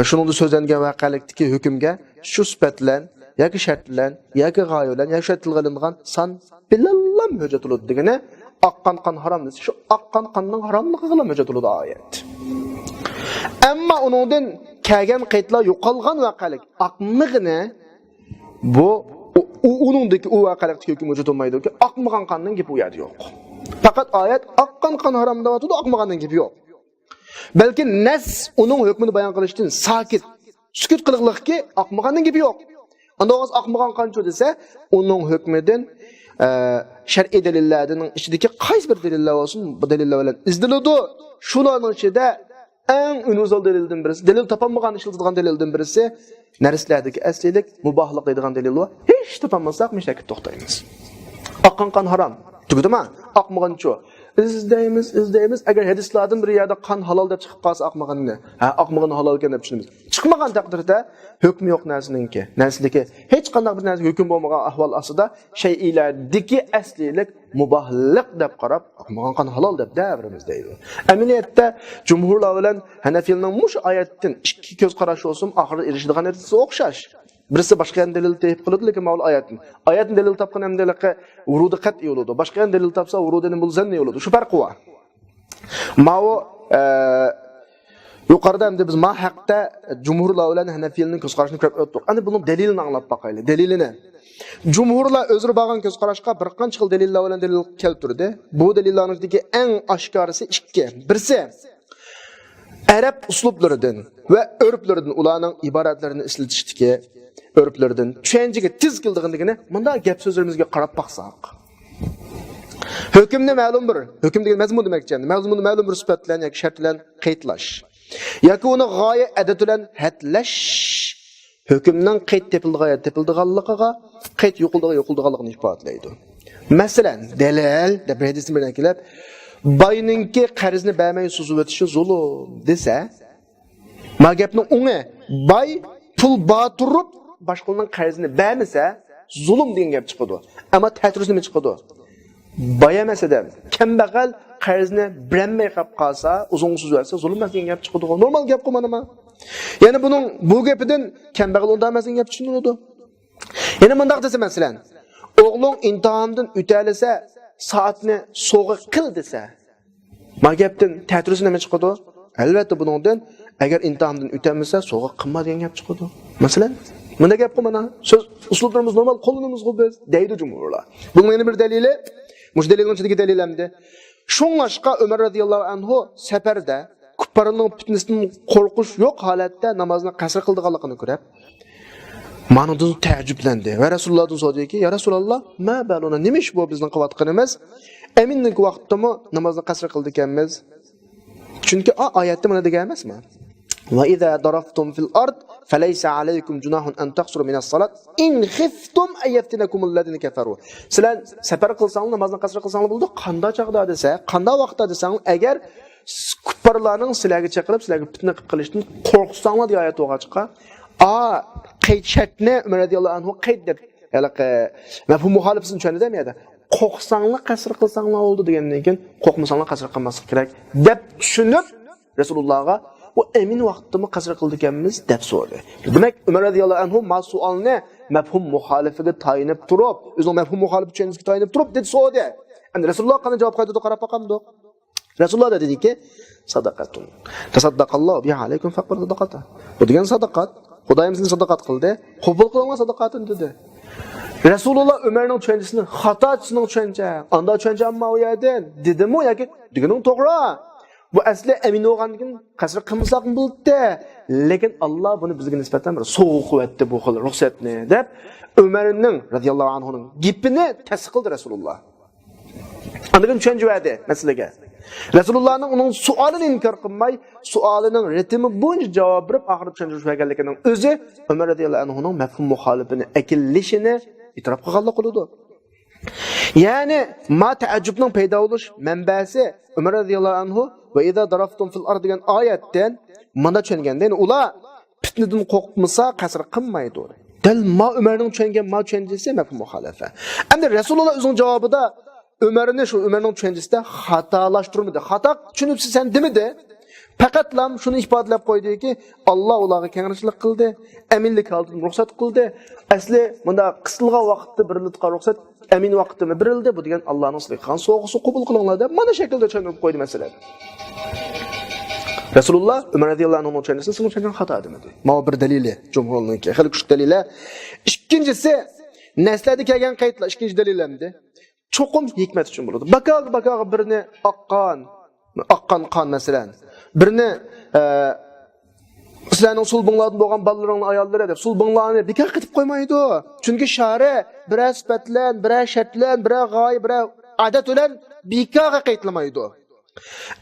شۇنىڭدا سۆزلەنگەن ۋەقەلىكتىكى ھۆكۈمگە شۇ سۈپەت بىلەن ياكى شەرت بىلەن ياكى غايە بىلەن ياكى شەرت تىلغا ئېلىنغان سان بىلەنلا ھۆججەت بولىدۇ دېگىنى، ئاققان قان ھارام دېسە، شۇ ئاققان قاننىڭ ھاراملىقىغىلا ھۆججەت بولىدۇ ئايەت. ئەمما ئۇنىڭدىن كەلگەن قەيتلار يوقالغان ۋەقەلىك ئاقمىغىنى، بۇ، ئۇ، ئۇ، ئۇنىڭدىكى، ئۇ ۋەقەلىكتىكى ھۆكۈم ۋۇجۇد بولمايدۇكى، ئاقمىغان قاننىڭ گېپى ئۇ يەردە يوق. پەقەت ئايەت ئاققان قان ھارام دەۋاتىدۇ، ئاقمىغاننىڭ گېپى يوق. بەلكى نەس ئۇنىڭ ھۆكمىنى بايان قىلىشتىن ساكىت، سۈكۈت قىلغانلىقكى، ئاقمىغاننىڭ گېپى يوق. ئاندىن بولغاچ ئاقمىغان قانچە دېسە، ئۇنىڭ ھۆكمىدىن، ئە، شەرئىي دەلىللەرنىڭ ئىچىدىكى قايسى بىر دەلىللەر بولسۇن، بۇ دەلىللەر بىلەن ئىزدىنىدۇ. شۇلارنىڭ ئىچىدە ئەڭ ئۇنىۋېرسال دەلىلدىن بىرسى، دەلىل تاپالمىغان ئىشلىتىدىغان دەلىلدىن بىرسى، نەرسىلەردىكى ئەسلىيلىك، مۇباھلىق دەيدىغان دەلىل بار. ھېچ تاپالمىساق، مۇشۇ يەرگە توختايمىز. ئاققان قان ھارام. تۈگىدىما؟ ئاقمىغانچۇ؟ ئىزدەيمىز، ئىزدەيمىز. ئەگەر ھەدىسلاردىن بىر يەردە قان ھالال دەپ چىقىپ قالسا ئاقمىغىنىنى، ھە، ئاقمىغىنى ھالال ئىكەن دەپ چۈشىنىمىز. چىقمىغان تەقدىردە ھۆكمى يوق نەرسىنىڭكى، نەرسىدىكى ھېچقانداق بىر نەرسە ھۆكۈم بولمىغان ئەھۋال ئاستىدا شەيئىلەردىكى ئەسلىيلىك مۇباھلىق دەپ قاراپ، ئاقمىغان قان ھالال دەپ دەۋېرىمىز دەيدۇ. ئەمەلىيەتتە جۇمھۇرلار بىلەن ھەنەفىيلەرنىڭ مۇشۇ ئايەتتىن ئىككى كۆز قاراش بولسىمۇ، ئاخىرىدا ئېرىشىدىغان نەتىجىسى ئوخشاش. بىرسى باشقا يەردىن دەلىل تېپىپ قىلىدۇ، لېكىن ماۋۇ ئايەتتىن. ئايەتتىن دەلىل تاپقان ئەمدى ھېلىقى ۋۇرۇدى قەتئىي بولىدۇ. باشقا يەردىن دەلىل تاپسا، ۋۇرۇدى نېمە بولىدۇ؟ زەننىي بولىدۇ. شۇ پەرقى بار. ماۋۇ، ئە، يۇقىرىدا ئەمدى بىز ما ھەقتە جۇمھۇرلار بىلەن ھەنەفىيلەرنىڭ كۆز قارىشىنى كۆرۈپ ئۆتتۇق. ئەمدى بۇنىڭ دەلىلىنى ئاڭلاپ باقايلى. دەلىلىنى. جۇمھۇرلار ئۆزلىرى بارغان كۆز قاراشقا بىر قانچە خىل دەلىللەر بىلەن دەلىل كەلتۈردى. بۇ دەلىللەرنىڭ ئىچىدىكى ئەڭ ئاشكارىسى ئىككى. بىرسى، ئەرەب ئۇسلۇبلىرىدىن ۋە ئۆرپلىرىدىن، ئۇلارنىڭ ئىبارەتلىرىنى ئىشلىتىشتىكى ئۆرپلىرىدىن چۈشەنچىگە تېز كېلىدىغىنىدىكىنى مۇنداق گەپ سۆزلىرىمىزگە قاراپ باقساق، ھۆكۈمنى مەلۇم بىر، ھۆكۈم دېگەن مەزمۇن دېمەكچى، مەزمۇننى مەلۇم بىر سۈپەت بىلەن ياكى شەرت بىلەن قەيتلەش ياكى ئۇنى غايە ئەدەت بىلەن ھەدلەش، ھۆكۈمنىڭ قەيت تېپىلىدىغان يەردە تېپىلىدىغانلىقىغا، قەيت يوقىلىدىغان يوقىلىدىغانلىقىنى ئىپادىلەيدۇ. مەسىلەن، دەلىل دەپ بىر ھەدىسنى بىرىنى كېلىپ، باينىڭكى قەرزنى بەرمەي سوزۇۋېتىشى زۇلۇم دېسە، ما گەپنىڭ ئوڭى، باي پۇل بار تۇرۇپ باشقىلارنىڭ قەرزىنى بەرمىسە، زۇلۇم دېگەن گەپ چىقىدۇ. ئەمما تەتۈرىسى نېمە چىقىدۇ؟ باي ئەمەس ئادەم، كەمبەغەل قەرزنى بېرەلمەي قاپ قالسا، ئۇزۇنغا سوزۇۋەتسە، زۇلۇم ئەمەس دېگەن گەپ چىقىدىغۇ. نورمال گەپقۇ مانا ما. يەنە بۇنىڭ، بۇ گېپىدىن كەمبەغەل ئۇنداق ئەمەس دېگەن گەپ چۈشىنىلىدۇ. يەنە مۇنداق دېسە، مەسىلەن، ئوغلۇڭ ئىمتىھاندىن ئۆتەلىسە، سائەتنى سوۋغا قىل دېسە، ما گەپتىن تەتۈرىسى نېمە چىقىدۇ؟ ئەلۋەتتە، بۇنىڭدىن، ئەگەر ئىمتىھاندىن ئۆتەلمىسە، سوۋغا قىلما دېگەن گەپ چىقىدۇ. مەسىلەن، مۇنداق گەپقۇ مانا، سۆز ئۇسلۇبلىرىمىز نورمال قوللىنىمىزغۇ بىز، دەيدۇ جۇمھۇرلار. بۇنىڭ يەنە بىر دەلىلى، مۇشۇ دەلىلنىڭ ئىچىدىكى دەلىل ئەمدى. شۇڭلاشقا ئۆمەر رەزىياللاھۇ ئەنھۇ سەپەردە كۇپپارنىڭ پىتنىسىدىن قورقۇش يوق ھالەتتە نامازنى قەسىر قىلىدىغانلىقىنى كۆرۈپ، مانىڭدىن تەئەججۈبلەندى ۋە رەسۇلۇللاھتىن سورىدىكى، يا رەسۇلاللا، ما بالۇنا، نېمە ئىش بۇ بىزنىڭ قىلىۋاتقىنىمىز؟ ئەمىنلىك ۋاقتىمۇ نامازنى قەسىر قىلىدىكەنمىز. چۈنكى ئا ئايەتتە مانا دېگەن ئەمەسمۇ؟ وإذا ضربتم في الأرض فليس عليكم جناح أن تقصروا من الصلاة إن خفتم أن يفتنكم الذين كفروا. سىلەر سەپەر قىلساڭلار، نامازنى قەسىر قىلساڭلار بولىدۇ. قاندا چاغدا دېسە، قاندا ۋاقىتتا دېسەڭلار، ئەگەر كۇپپارلارنىڭ سىلەرگە چېقىلىپ، سىلەرگە پىتنە قىلىپ قېلىشتىن قورقساڭلار دېگەن ئايەت بولغاچقا، ئا قەيت شەرتنى ئۆمەر رەزىياللاھۇ ئەنھۇ قەيت دەپ، ھېلىقى مەپھۇم مۇخالىپىسىنى چۈشەندى دە، مەيەدە. قورقساڭلار قەسىر قىلساڭلار بولدى دېگەندىن كېيىن، قورقمىساڭلار قەسىر قىلماسلىق كېرەك دەپ چۈشىنىپ، رەسۇلۇللاغا ئۇ ئەمىن ۋاقىتتىمۇ قەسىر قىلىدىكەنمىز دەپ سورىدى. دېمەك، ئۆمەر رەزىياللاھۇ ئەنھۇ ما سوئالنى مەپھۇم مۇخالىپىگە تايىنىپ تۇرۇپ، ئۆزىنىڭ مەپھۇم مۇخالىپى چۈشەنچىسىگە تايىنىپ تۇرۇپ دېدى، سورىدى. ئەمدى رەسۇلۇللا قانداق جاۋاب قايتۇرىدۇ، قاراپ باقامدۇق؟ رەسۇلۇللا دېدىكى، ساداقەتۇن تەسەددەقەللاھۇ بىھا ئەلەيكۇم فەقبەل ساداقەتە. بۇ دېگەن ساداقات. خۇدايىم سىزنى ساداقات قىلدى، قوبۇل قىلىڭلار ساداقاتىنى دېدى. رەسۇلۇللا ئۆمەرنىڭ چۈشەنچىسىنى، خاتا سېنىڭ چۈشەنچەڭ، ئانداق چۈشەنچە ئالما ئۇ يەردىن دېدىمۇ ياكى دېگىنىڭ توغرا؟ بۇ ئەسلى ئەمىن بولغاندىن كېيىن قەسىر قىلمىساقمۇ بولاتتى. لېكىن ئاللا بۇنى بىزگە نىسبەتەن بىر سوۋغا قىلىۋەتتى بۇ خىل رۇخسەتنى دەپ، ئۆمەرنىڭ رەزىياللاھۇ ئەنھۇنىڭ گېپىنى تەستىق قىلدى رەسۇلۇللا. ئاندىن كېيىن چۈشەنچە بەردى مەسىلىگە. رەسۇلۇللانىڭ ئۇنىڭ سوئالىنى ئىنكار قىلماي، سوئالىنىڭ رىتىمى بويىچە جاۋاب بېرىپ، ئاخىرىدا چۈشەنچە بەرگەنلىكىنىڭ ئۆزى ئۆمەر رەزىياللاھۇ ئەنھۇنىڭ مەپھۇم مۇخالىپىنى ئەكېلىشىنى ئېتىراپ قىلغانلىق بولىدۇ. يەنى، ما تەئەججۈبنىڭ پەيدا بولۇش مەنبەسى ئۆمەر رەزىياللاھۇ ئەنھۇ ۋە ئىزا دەرەفتۇم فىل ئارض دېگەن ئايەتتىن مۇنداق چۈشەنگەن. يەنى ئۇلار پىتنىدىن قورقمىسا، قەسىر قىلمايدۇ. دەل ما ئۆمەرنىڭ چۈشەنگەن ما چۈشەنچىسى مەپھۇم مۇخالىپە. ئەمدى رەسۇلۇللا ئۆزىنىڭ جاۋابىدا ئۆمەرنى شۇ ئۆمەرنىڭ چۈشەنچىسىدە خاتالاشتۇرمىدى. خاتا چۈشىنىپسىز سەن دېمىدى. پەقەتلا شۇنى ئىپادىلەپ قويدىكى، ئاللا ئۇلارغا كەڭرىچىلىك قىلدى، ئەمىنلىك ھالىتىنى رۇخسەت قىلدى. ئەسلى مۇنداق قىستىلغان ۋاقىتتا بېرىلىدىغان رۇخسەت ئەمىن ۋاقتىمۇ بېرىلدى، بۇ دېگەن ئاللانىڭ سىزگە قىلغان سوۋغىسى، قوبۇل قىلىڭلار دەپ مانا شەكىلدە چۈشەندۈرۈپ قويدى مەسىلەن. رەسۇلۇللا ئۆمەر رەزىياللاھۇ ئەنھۇنىڭ چۈشەنچىسىنى سىزنىڭ چۈشەنچىڭىز خاتا دېمىدى. ماۋۇ بىر دەلىلى، جۇمھۇرنىڭكى خېلى كۈچلۈك دەلىلى. ئىككىنچىسى، نەسلەردە كەلگەن قەيتلار، ئىككىنچى دەلىل ئەمدى. چوقۇم ھېكمەت ئۈچۈن بولىدۇ. باكاغا، باكاغا بىرنى ئاققان، ئاققان قان مەسىلەن، بىرنى، ئە، سىلەرنىڭ سۇلبۇڭلاردىن بولغان بالىلىرىڭلار، ئاياللىرى دەپ سۇلبۇڭلارنى بىكار قېتىپ قويمايدۇ. چۈنكى شەرئ بىرەر سۈپەت بىلەن، بىرەر شەرت بىلەن، بىرەر غايە، بىرەر ئادەت بىلەن بىكارغا قېيتلىمايدۇ.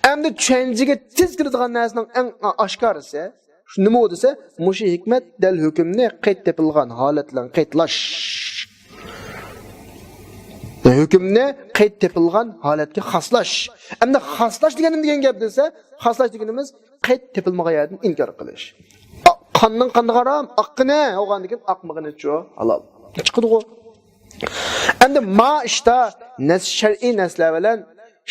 ئەمدى چۈشەنچىگە تېز كېلىدىغان نەرسىنىڭ ئەڭ ئاشكارىسى شۇ نېمە دېسە، مۇشۇ ھېكمەت دەل ھۆكۈمنى قەيت تېپىلغان ھالەت بىلەن قەيتلاش. ھۆكۈمنى قەيت تېپىلغان ھالەتكە خاسلاش. ئەمدى خاسلاش دېگەن نېمە دېگەن گەپ دېسە، خاسلاش دېگىنىمىز قەيت تېپىلمىغان يەردىن ئىنكار قىلىش. ئا، قاننىڭ قاندىقى ھارام؟ ئاققىنى، بولغاندىن كېيىن ئاقمىغىنىچۇ ھالال. چىقىدىغۇ. ئەمدى ما ئىشتا نەس-، شەرئىي نەسلەر بىلەن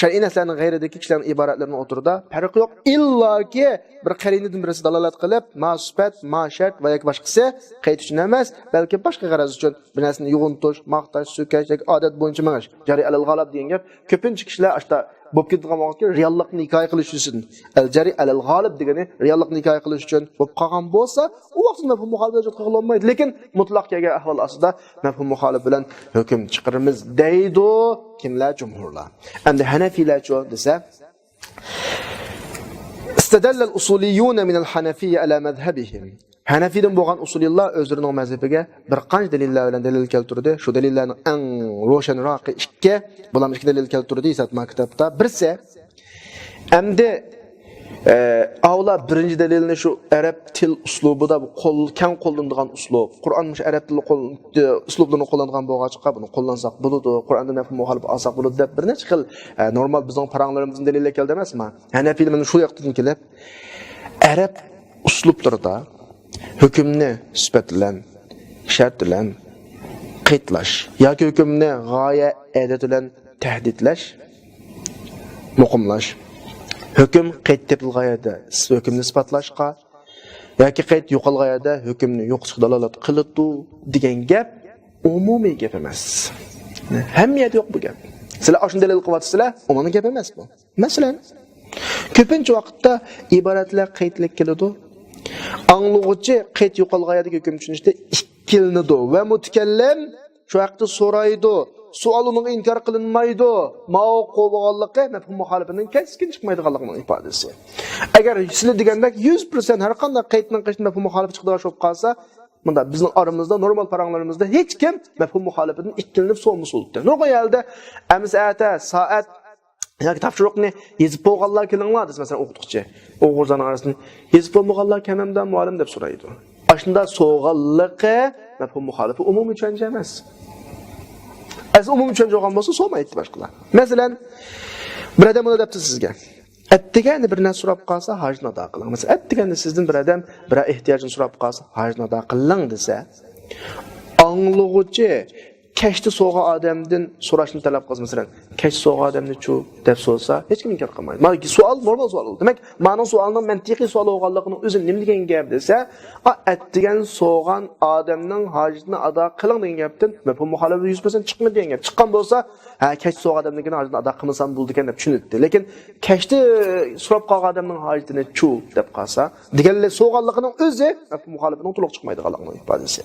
شەرئىي نەسلەرنىڭ غەيرىدىكى كىشىلەرنىڭ ئىبارەتلىرىنىڭ ئوتتۇرىدا پەرق يوق. ئىللاكى بىر قەرىنىدىن بىرسى دالالەت قىلىپ، ما سۈپەت، ما شەرت ۋە ياكى باشقىسى قەيت ئۈچۈن ئەمەس، بەلكى باشقا غەرەز ئۈچۈن بىر نەرسىنى يۇغۇنتۇش، ماقتاش، سۆكەش ياكى ئادەت بويىچە مېڭىش، جارى ئەلەل غالىب دېگەن گەپ. كۆپىنچە كىشىلەر ئاشتا بولۇپ كېتىدىغان ۋاقىتتا رېئاللىقنى ھېكايە قىلىش ئۈچۈن، ئەل جەرى ئەلەل غالىب دېگىنى رېئاللىقنى ھېكايە قىلىش ئۈچۈن بولۇپ قالغان بولسا، ئۇ ۋاقىتتا مەفھۇم مۇخالىپەت ھۆججەت قىلغىلى بولمايدۇ. لېكىن مۇتلەق كەلگەن ئەھۋال ئاستىدا مەفھۇم مۇخالىپەت بىلەن ھۆكۈم چىقىرىمىز دەيدۇ. كىملەر؟ جۇمھۇرلار. ئەمدى ھەنەفىيلەرچۇ دېسە، استدل الأصوليون من الحنفية على مذهبهم. ھەنەفىيدىن بولغان ئۇسۇلىيلار ئۆزلىرىنىڭ مەزھىپىگە بىر قانچە دەلىللەر بىلەن دەلىل كەلتۈردى. شۇ دەلىللەرنىڭ ئەڭ روشەنراقى ئىككى، بۇلار ئىككى دەلىل كەلتۈردى، ئىساتما كىتابتا. بىرسى، ئەمدى، ئە، ئاۋۇلار بىرىنچى دەلىلنى شۇ ئەرەب تىل ئۇسلۇبىدا قول-، كەڭ قوللىنىدىغان ئۇسلۇب، قۇرئان مۇشۇ ئەرەب تىلى قول-، ئۇسلۇبلىرىنى قوللانغان بولغاچقا، بۇنى قوللانساق بولىدۇ، قۇرئاندىن مەپھۇم مۇخالىپ ئالساق بولىدۇ دەپ بىر نەچچە خىل، ئە، نورمال بىزنىڭ پاراڭلىرىمىزدىن دەلىللەر كەلدى ئەمەسمۇ؟ ھەنەفىيلەر مانا شۇ ياقتىن كېلىپ، ئەرەب ئۇسلۇبلىرىدا ھۆكۈمنى سۈپەت بىلەن، شەرت بىلەن قەيتلاش ياكى ھۆكۈمنى غايە، ئادەت بىلەن تەھدىتلەش مۇقىملاش. ھۆكۈم قەيت تېپىلغان يەردە ھۆكۈمنى ئىسپاتلاشقا ياكى قەيت يوقالغان يەردە ھۆكۈمنى يوقىتىشقا دالالەت قىلىدۇ دېگەن گەپ ئومۇمىي گەپ ئەمەس. ھەممە يەردە يوق بۇ گەپ. سىلەر ئاشۇنى دەلىل قىلىۋاتىسىلەر، ئومۇمىي گەپ ئەمەس بۇ. مەسىلەن، كۆپىنچە ۋاقىتتا ئىبارەتلەر قەيتلىك كېلىدۇ. ئاڭلىغۇچى قەيت يوقالغان يەردىكى ھۆكۈم چۈشىنىشتە ئىككىلىنىدۇ ۋە مۇتەكەللىم شۇ ھەقتە سورايدۇ. سوئال ئۇنىڭغا ئىنكار قىلىنمايدۇ. ماۋۇ قوبۇغانلىقى مەپھۇم مۇخالىپىنىڭ كەسكىن چىقمايدىغانلىقىنىڭ ئىپادىسى. ئەگەر سىلەر دېگەندەك يۈز پىرسەنت ھەر قانداق قەيتنىڭ قېشىدا مەپھۇم مۇخالىپى چىقىدىغان بولۇپ قالسا، مۇنداق بىزنىڭ ئارىمىزدا، نورمال پاراڭلىرىمىزدا ھېچكىم مەپھۇم مۇخالىپىدىن ئىككىلىنىپ سومۇسۇلتى. نۇرغۇن يەردە ئەمىسە ئەتە سائەت ياكى تاپشۇرۇقنى يېزىپ بولغانلار كېلىڭلار دېسە، مەسىلەن، ئوقۇتقۇچى ئوغۇزلارنىڭ ئارىسىدىن يېزىپ بولمىغانلار كەمەمدە مۇئەللىم دەپ سورايدۇ. ئاشۇنداق سوغانلىقى مەپھۇم مۇخالىپە ئومۇمىي چۈشەنچە ئەمەس. ئەسلى ئومۇمىي چۈشەنچە بولغان بولسا سورىمايتتى باشقىلار. مەسىلەن، بىر ئادەم مۇنداق دەپتۇ سىزگە، ئەتىگەندە بىر نەرسە سوراپ قالسا ھاجىتىنى ئادا قىلىڭ. مەسىلەن، ئەتىگەندە سىزدىن بىر ئادەم بىر ئېھتىياجىنى سوراپ قالسا ھاجىتىنى ئادا قىلىڭ دېسە، ئاڭلىغۇچى كەچتە سوغان ئادەمدىن سوراشنى تەلەپ قىلسا، مەسىلەن، كەچتە سوغان ئادەمنى چۇ دەپ سورىسا، ھېچكىم ئىنكار قىلمايدۇ. مانا سوئال نورمال سوئال. دېمەك، مانىڭ سوئالنىڭ مەنتىقىي سوئال بولغانلىقىنىڭ ئۆزى نېمە دېگەن گەپ دېسە، ئا، ئەتىگەن سوغان ئادەمنىڭ ھاجىتىنى ئادا قىلىڭ دېگەن گەپتىن مەپھۇم مۇخالىپە يۈز پىرسەنت چىقمىدى دېگەن گەپ. چىققان بولسا، ھە، كەچتە سوغان ئادەمنىڭكىنى ھاجىتىنى ئادا قىلمىسام بولىدىكەن دەپ چۈشىنىدۇ. لېكىن كەچتە سوراپ قالغان ئادەمنىڭ ھاجىتىنى چۇ دەپ قالسا، دېگەنلەر سوغانلىقىنىڭ ئۆزى مەپھۇم مۇخالىپىنىڭ تولۇق چىقمايدىغانلىقىنىڭ ئىپادىسى.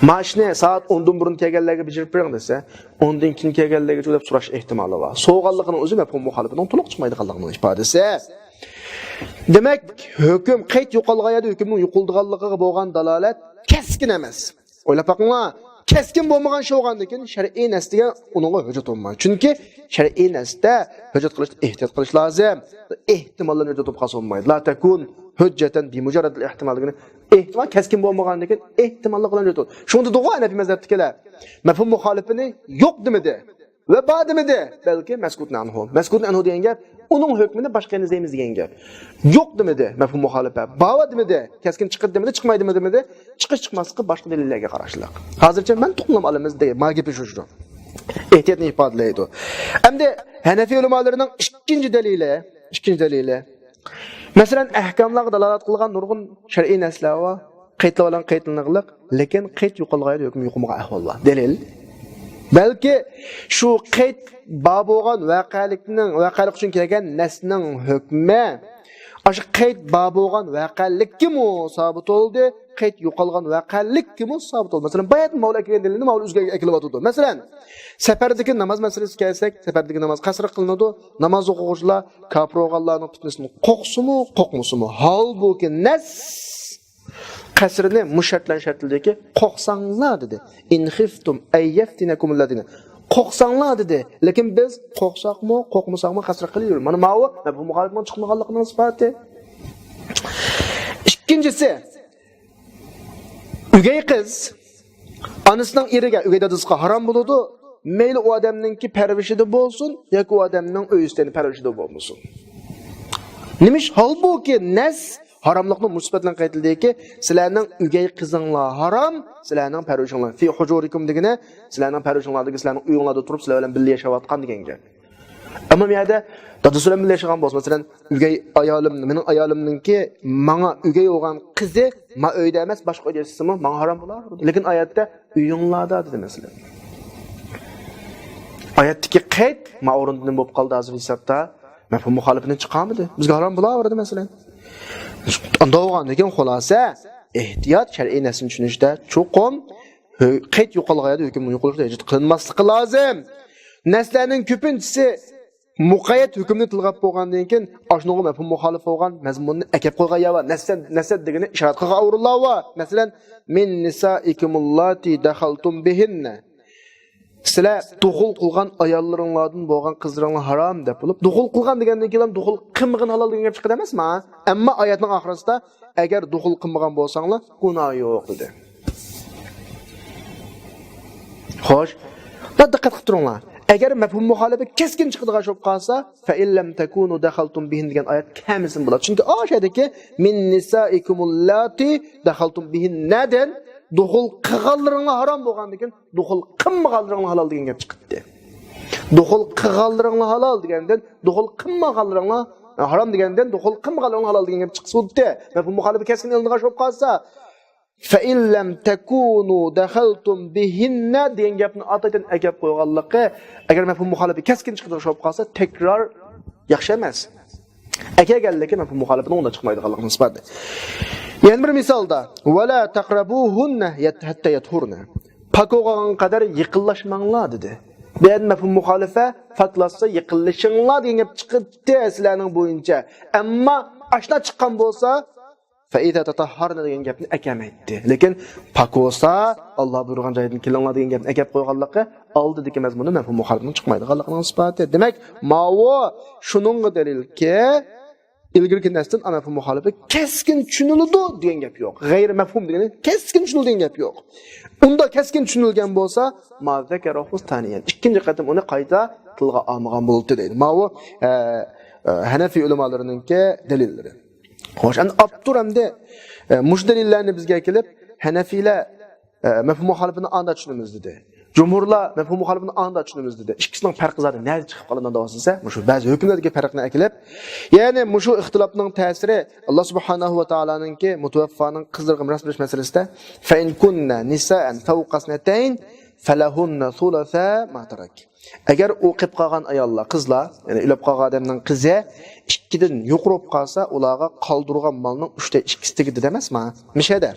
ماشىنى سائەت ئوندىن بۇرۇن كەلگەنلەرگە بېجىرىپ بېرىڭ دېسە، ئوندىن كېيىن كەلگەنلەرگىچۇ دەپ سوراش ئېھتىمالى بار. سوغانلىقىنىڭ ئۆزى مەپھۇم مۇخالىپىنىڭ تولۇق چىقمايدىغانلىقىنىڭ ئىپادىسى. دېمەك، ھۆكۈم قەيت يوقالغان يەردە ھۆكۈمنىڭ يوقىلىدىغانلىقىغا بولغان دالالەت كەسكىن ئەمەس. ئويلاپ باقىڭلار، كەسكىن بولمىغان ئىش بولغاندىن كېيىن شەرئىي نەرسە دېگەن ئۇنىڭغا ھۆججەت بولمايدۇ. چۈنكى شەرئىي نەرسىدە ھۆججەت قىلىشتا ئېھتىيات قىلىش لازىم. ئېھتىماللارنى ھۆججەت بولۇپ قالسا بولمايدۇ. لا تەكۇن ھۆججەتەن بىمۇجەررەدىل ئېھتىمال دېگىنى ئېھتىمال كەسكىن بولمىغاندىن كېيىن ئېھتىماللىق بىلەن ھۆججەت بولىدۇ. شۇڭا دېدىغۇ ھەنەپىي مەزھەپتىكىلەر مەپھۇم مۇخالىپىنى يوق دېمىدى. ۋە بار دېمىدى، بەلكى مەسكۇتۇن ئەنھۇ. مەسكۇتۇن ئەنھۇ دېگەن گەپ، ئۇنىڭ ھۆكمىنى باشقا يەردىن ئىزدەيمىز دېگەن گەپ. يوق دېمىدى، مەپھۇم مۇخالىپە. بار دېمىدى، كەسكىن چىقىدۇ دېمىدى، چىقمايدۇ دېمىدى. چىقىش چىقماسلىقى باشقا دەلىللەرگە قاراشلىق. ھازىرچە مەن توقۇملام ئالىمىز دېگەن ما گېپى شۇ، شۇ. ئېھتىياتنى ئىپادىلەيدۇ. ئەمدى ھەنەفىي ئۆلىمالىرىنىڭ ئىككىنچى دەلىلى، ئىككىنچى دەلىلى. مەسىلەن، ئەھكاملارغا دالالەت قىلغان نۇرغۇن شەرئىي نەرسىلەر بار. قەيتلەۋالغان قەيتلىنىقلىق، لېكىن قەيت يوقالغان يەردە ھۆكۈم يوقىمىغان ئەھۋاللار. دەلىل. بەلكى شۇ قەيت بار بولغان ۋەقەلىكنىڭ، ۋەقەلىك ئۈچۈن كەلگەن نەرسىنىڭ ھۆكمى، ئاشۇ قەيت بار بولغان ۋەقەلىككىمۇ سابىت بولدى، قەيت يوقالغان ۋەقەلىككىمۇ سابىت بولدى. مەسىلەن، باياتىن ماۋۇلار ئەكەلگەن دەلىلنى ماۋۇلار ئۆزگەرتىپ ئەكېلىۋاتىدۇ. مەسىلەن، سەپەردىكى ناماز مەسىلىسىگە كەلسەك، سەپەردىكى ناماز قەسر قىلىنىدۇ. ناماز ئوقۇغۇچىلار كاپىر بولغانلارنىڭ پىتنىسىدىن قورقسىمۇ، قورقمىسىمۇ. ھالبۇكى، نەس قەسرىنى مۇشۇ شەرت بىلەن شەرتلىدىكى، قورقساڭلار دېدى. ئىن خىفتۇم ئەن يەفتىنەكۇمۇللەزىنە. قورقساڭلار دېدى. لېكىن بىز قورقساقمۇ، قورقمىساقمۇ قەسر قىلىۋېرىمىز. مانا ماۋۇ مەپھۇم مۇخالىپىنىڭ چىقمىغانلىقىنىڭ ئىسپاتى. ئىككىنچىسى، ئۆگەي قىز ئانىسىنىڭ ئېرىگە، ئۆگەي دادىسىغا ھارام بولىدۇ. مەيلى ئۇ ئادەمنىڭكى پەرۋىشىدە بولسۇن ياكى ئۇ ئادەمنىڭ ئۆي ئىستەيدۇ پەرۋىشىدە بولمىسۇن. نېمىش؟ ھالبۇكى، نەس ھاراملىقنى مۇشۇ سۈپەت بىلەن قەيتلىدىكى، سىلەرنىڭ ئۆگەي قىزىڭلار ھارام، سىلەرنىڭ پەرۋىشىڭلار، في حجوركم دېگىنى، سىلەرنىڭ پەرۋىشىڭلاردىكى، سىلەرنىڭ ئۆيۈڭلاردا تۇرۇپ، سىلەر بىلەن بىللە ياشاۋاتقان دېگەن گەپ. ئەمما بۇ يەردە دادىسى بىلەن بىللە ياشىغان بولسا، مەسىلەن، ئۆگەي ئايالىم، مېنىڭ ئايالىمنىڭكى ماڭا ئۆگەي بولغان قىزى ما ئۆيدە ئەمەس، باشقا ئۆيدە ياشىسىمۇ ماڭا ھارام بولار. لېكىن ئايەتتە ئۆيۈڭلاردا دېدى، مەسىلەن. ئايەتتىكى قەيت ما ئورۇندا نېمە بولۇپ قالدى ھازىر ھېسابتا؟ مەپھۇم مۇخالىپىنى چىقارمىدى. بىزگە ھارام بولاۋەردى، مەسىلەن. ئانداق بولغاندىن كېيىن خۇلاسە، ئېھتىيات، شەرئىي نەسنى چۈشىنىشتە چوقۇم ھۆ-، قەيت يوقالغان يەردە ھۆكۈم يوقىلىشىغا ھۆججەت قىلىنماسلىقى لازىم. نەسلەرنىڭ كۆپىنچىسى مۇقەييەت ھۆكۈمنى تىلغا ئېلىپ بولغاندىن كېيىن، ئاشۇنىڭغا مەپھۇم مۇخالىپ بولغان مەزمۇننى ئەكەپ قويغان يەر بار. نەسەل، نەسەل دېگىنى ئىشارە قىلغان ئورۇنلار بار. مەسىلەن، مىن نىسائىكۇمۇللاتى دەخەلتۇم بىھىننە. سىلەر دۇخۇل قىلغان ئاياللىرىڭلاردىن بولغان قىزلىرىڭلار ھارام دەپ بولۇپ، دۇخۇل قىلغان دېگەندىن كېيىن دۇخۇل قىلمىغان ھالال دېگەن گەپ چىقىدۇ ئەمەسمۇ؟ ئەمما ئايەتنىڭ ئاخىرىسىدا، ئەگەر دۇخۇل قىلمىغان بولساڭلار، گۇناھ يوق دېدى. خوش. دا دىققەت قىلىپ تۇرۇڭلار. ئەگەر مەپھۇم مۇخالىپە كەسكىن چىقىدىغان بولۇپ قالسا، فَإِن لَّمْ تَكُونُوا دَخَلْتُمْ بِهِنَّ دېگەن ئايەت كەلمىسىمۇ بولىدۇ. چۈنكى ئاشۇ يەردىكى مىن نىسائىكۇمۇللاتى دەخەلتۇم بىھىننەدىن دۇخۇل قىلغانلىرىڭلار ھارام بولغاندىن كېيىن دۇخۇل قىلمىغانلىرىڭلار ھالال دېگەن گەپ چىقىپتۇ. دۇخۇل قىلغانلىرىڭلار ھالال دېگەندىن دۇخۇل قىلمىغانلىرىڭلار ھارام دېگەندىن دۇخۇل قىلمىغانلىرىڭلار ھالال دېگەن گەپ چىقسا بولدى. مەپھۇم مۇخالىپە كەسكىن ئېلىنغان بولۇپ قالسا، فَإِن لَّمْ تَكُونُوا دَخَلْتُمْ بِهِنَّ دېگەن گەپنى ئاتايتىن ئەكەپ قويغانلىقى، ئەگەر مەپھۇم مۇخالىپە كەسكىن چىقىدىغان بولۇپ قالسا، تەكرار ياخشى ئەمەس. ئەكەلگەنلىكى مەپھۇم مۇخالىپىنىڭ ئۇنداق چىقمايدىغانلىقىنىڭ ئىسپاتى. يەنە بىر مىسالدا، وَلَا تَقْرَبُوهُنَّ يَتَّ-، حَتَّى يَطْهُرْنَ. پاك بولغانغا قەدەر يېقىنلاشماڭلار دېدى. بۇ يەردە مەپھۇم مۇخالىپە، پاكلاشسا يېقىنلىشىڭلار دېگەن گەپ چىقىپتۇ سىلەرنىڭ بويىچە. ئەمما ئاشۇنداق چىققان بولسا، فَإِذَا تَطَهَّرْنَ دېگەن گەپنى ئەكەلمەيتتى. لېكىن پاك بولسا، ئاللا بۇيرۇغان جايدىن كېلىڭلار دېگەن گەپنى ئەكەپ قويغانلىقى ئالدىدىكى مەزمۇندا مەپھۇم مۇخالىپىنىڭ چىقمايدىغانلىقىنىڭ ئىسپاتى. دېمەك، ماۋۇ شۇنىڭغا دەلىلكى، ئىلگىرىكى نەستىن مەپھۇم مۇخالىپە كەسكىن چۈشىنىلىدۇ دېگەن گەپ يوق. غەيرىي مەپھۇم دېگىنى كەسكىن چۈشىنىلىدۇ دېگەن گەپ يوق. ئۇنداق كەسكىن چۈشىنىلگەن بولسا، ما زەكەرەھۇ سانىيەن، ئىككىنچى قېتىم ئۇنى قايتا تىلغا ئالمىغان بولاتتى دەيدۇ. ماۋۇ، ئە، ئە، ھەنەفىي ئۆلىمالىرىنىڭكى دەلىللىرى. خوش، ئەمدى ئاپتور ئەمدى، ئە، مۇشۇ دەلىللەرنى بىزگە ئەكېلىپ، ھەنەفىيلەر، ئە، مەپھۇم مۇخالىپىنى ئاندا چۈشىنىمىز دېدى. جۇمھۇرلار مەپھۇم مۇخالىپىنى ئاندا چۈشىنىمىز دېدى. ئىككىسىنىڭ پەرقى زادى نەدە چىقىپ قالىدۇ دەۋاتسا، مۇشۇ بەزى ھۆكۈملەردىكى پەرقنى ئەكېلىپ، يەنى مۇشۇ ئىختىلاپنىڭ تەسىرى، ئاللا سۇبھانەھۇ ۋە تائالانىڭكى مۇتەۋەففانىڭ قىزلىرىغا مىراس بېرىش مەسىلىسىدە، فَإِن كُنَّ نِسَاءً فَوْقَ اثْنَتَيْنِ فَلَهُنَّ ثُلُثَا مَا تَرَكَ. ئەگەر ئۇ قېلىپ قالغان ئاياللار، قىزلار، يەنى ئۆلۈپ قالغان ئادەمنىڭ قىزى ئىككىدىن يۇقىرى بولۇپ قالسا، ئۇلارغا قالدۇرغان مالنىڭ ئۈچتە ئىككىسى تېگىدۇ دەيمىز ما؟ مىشەدە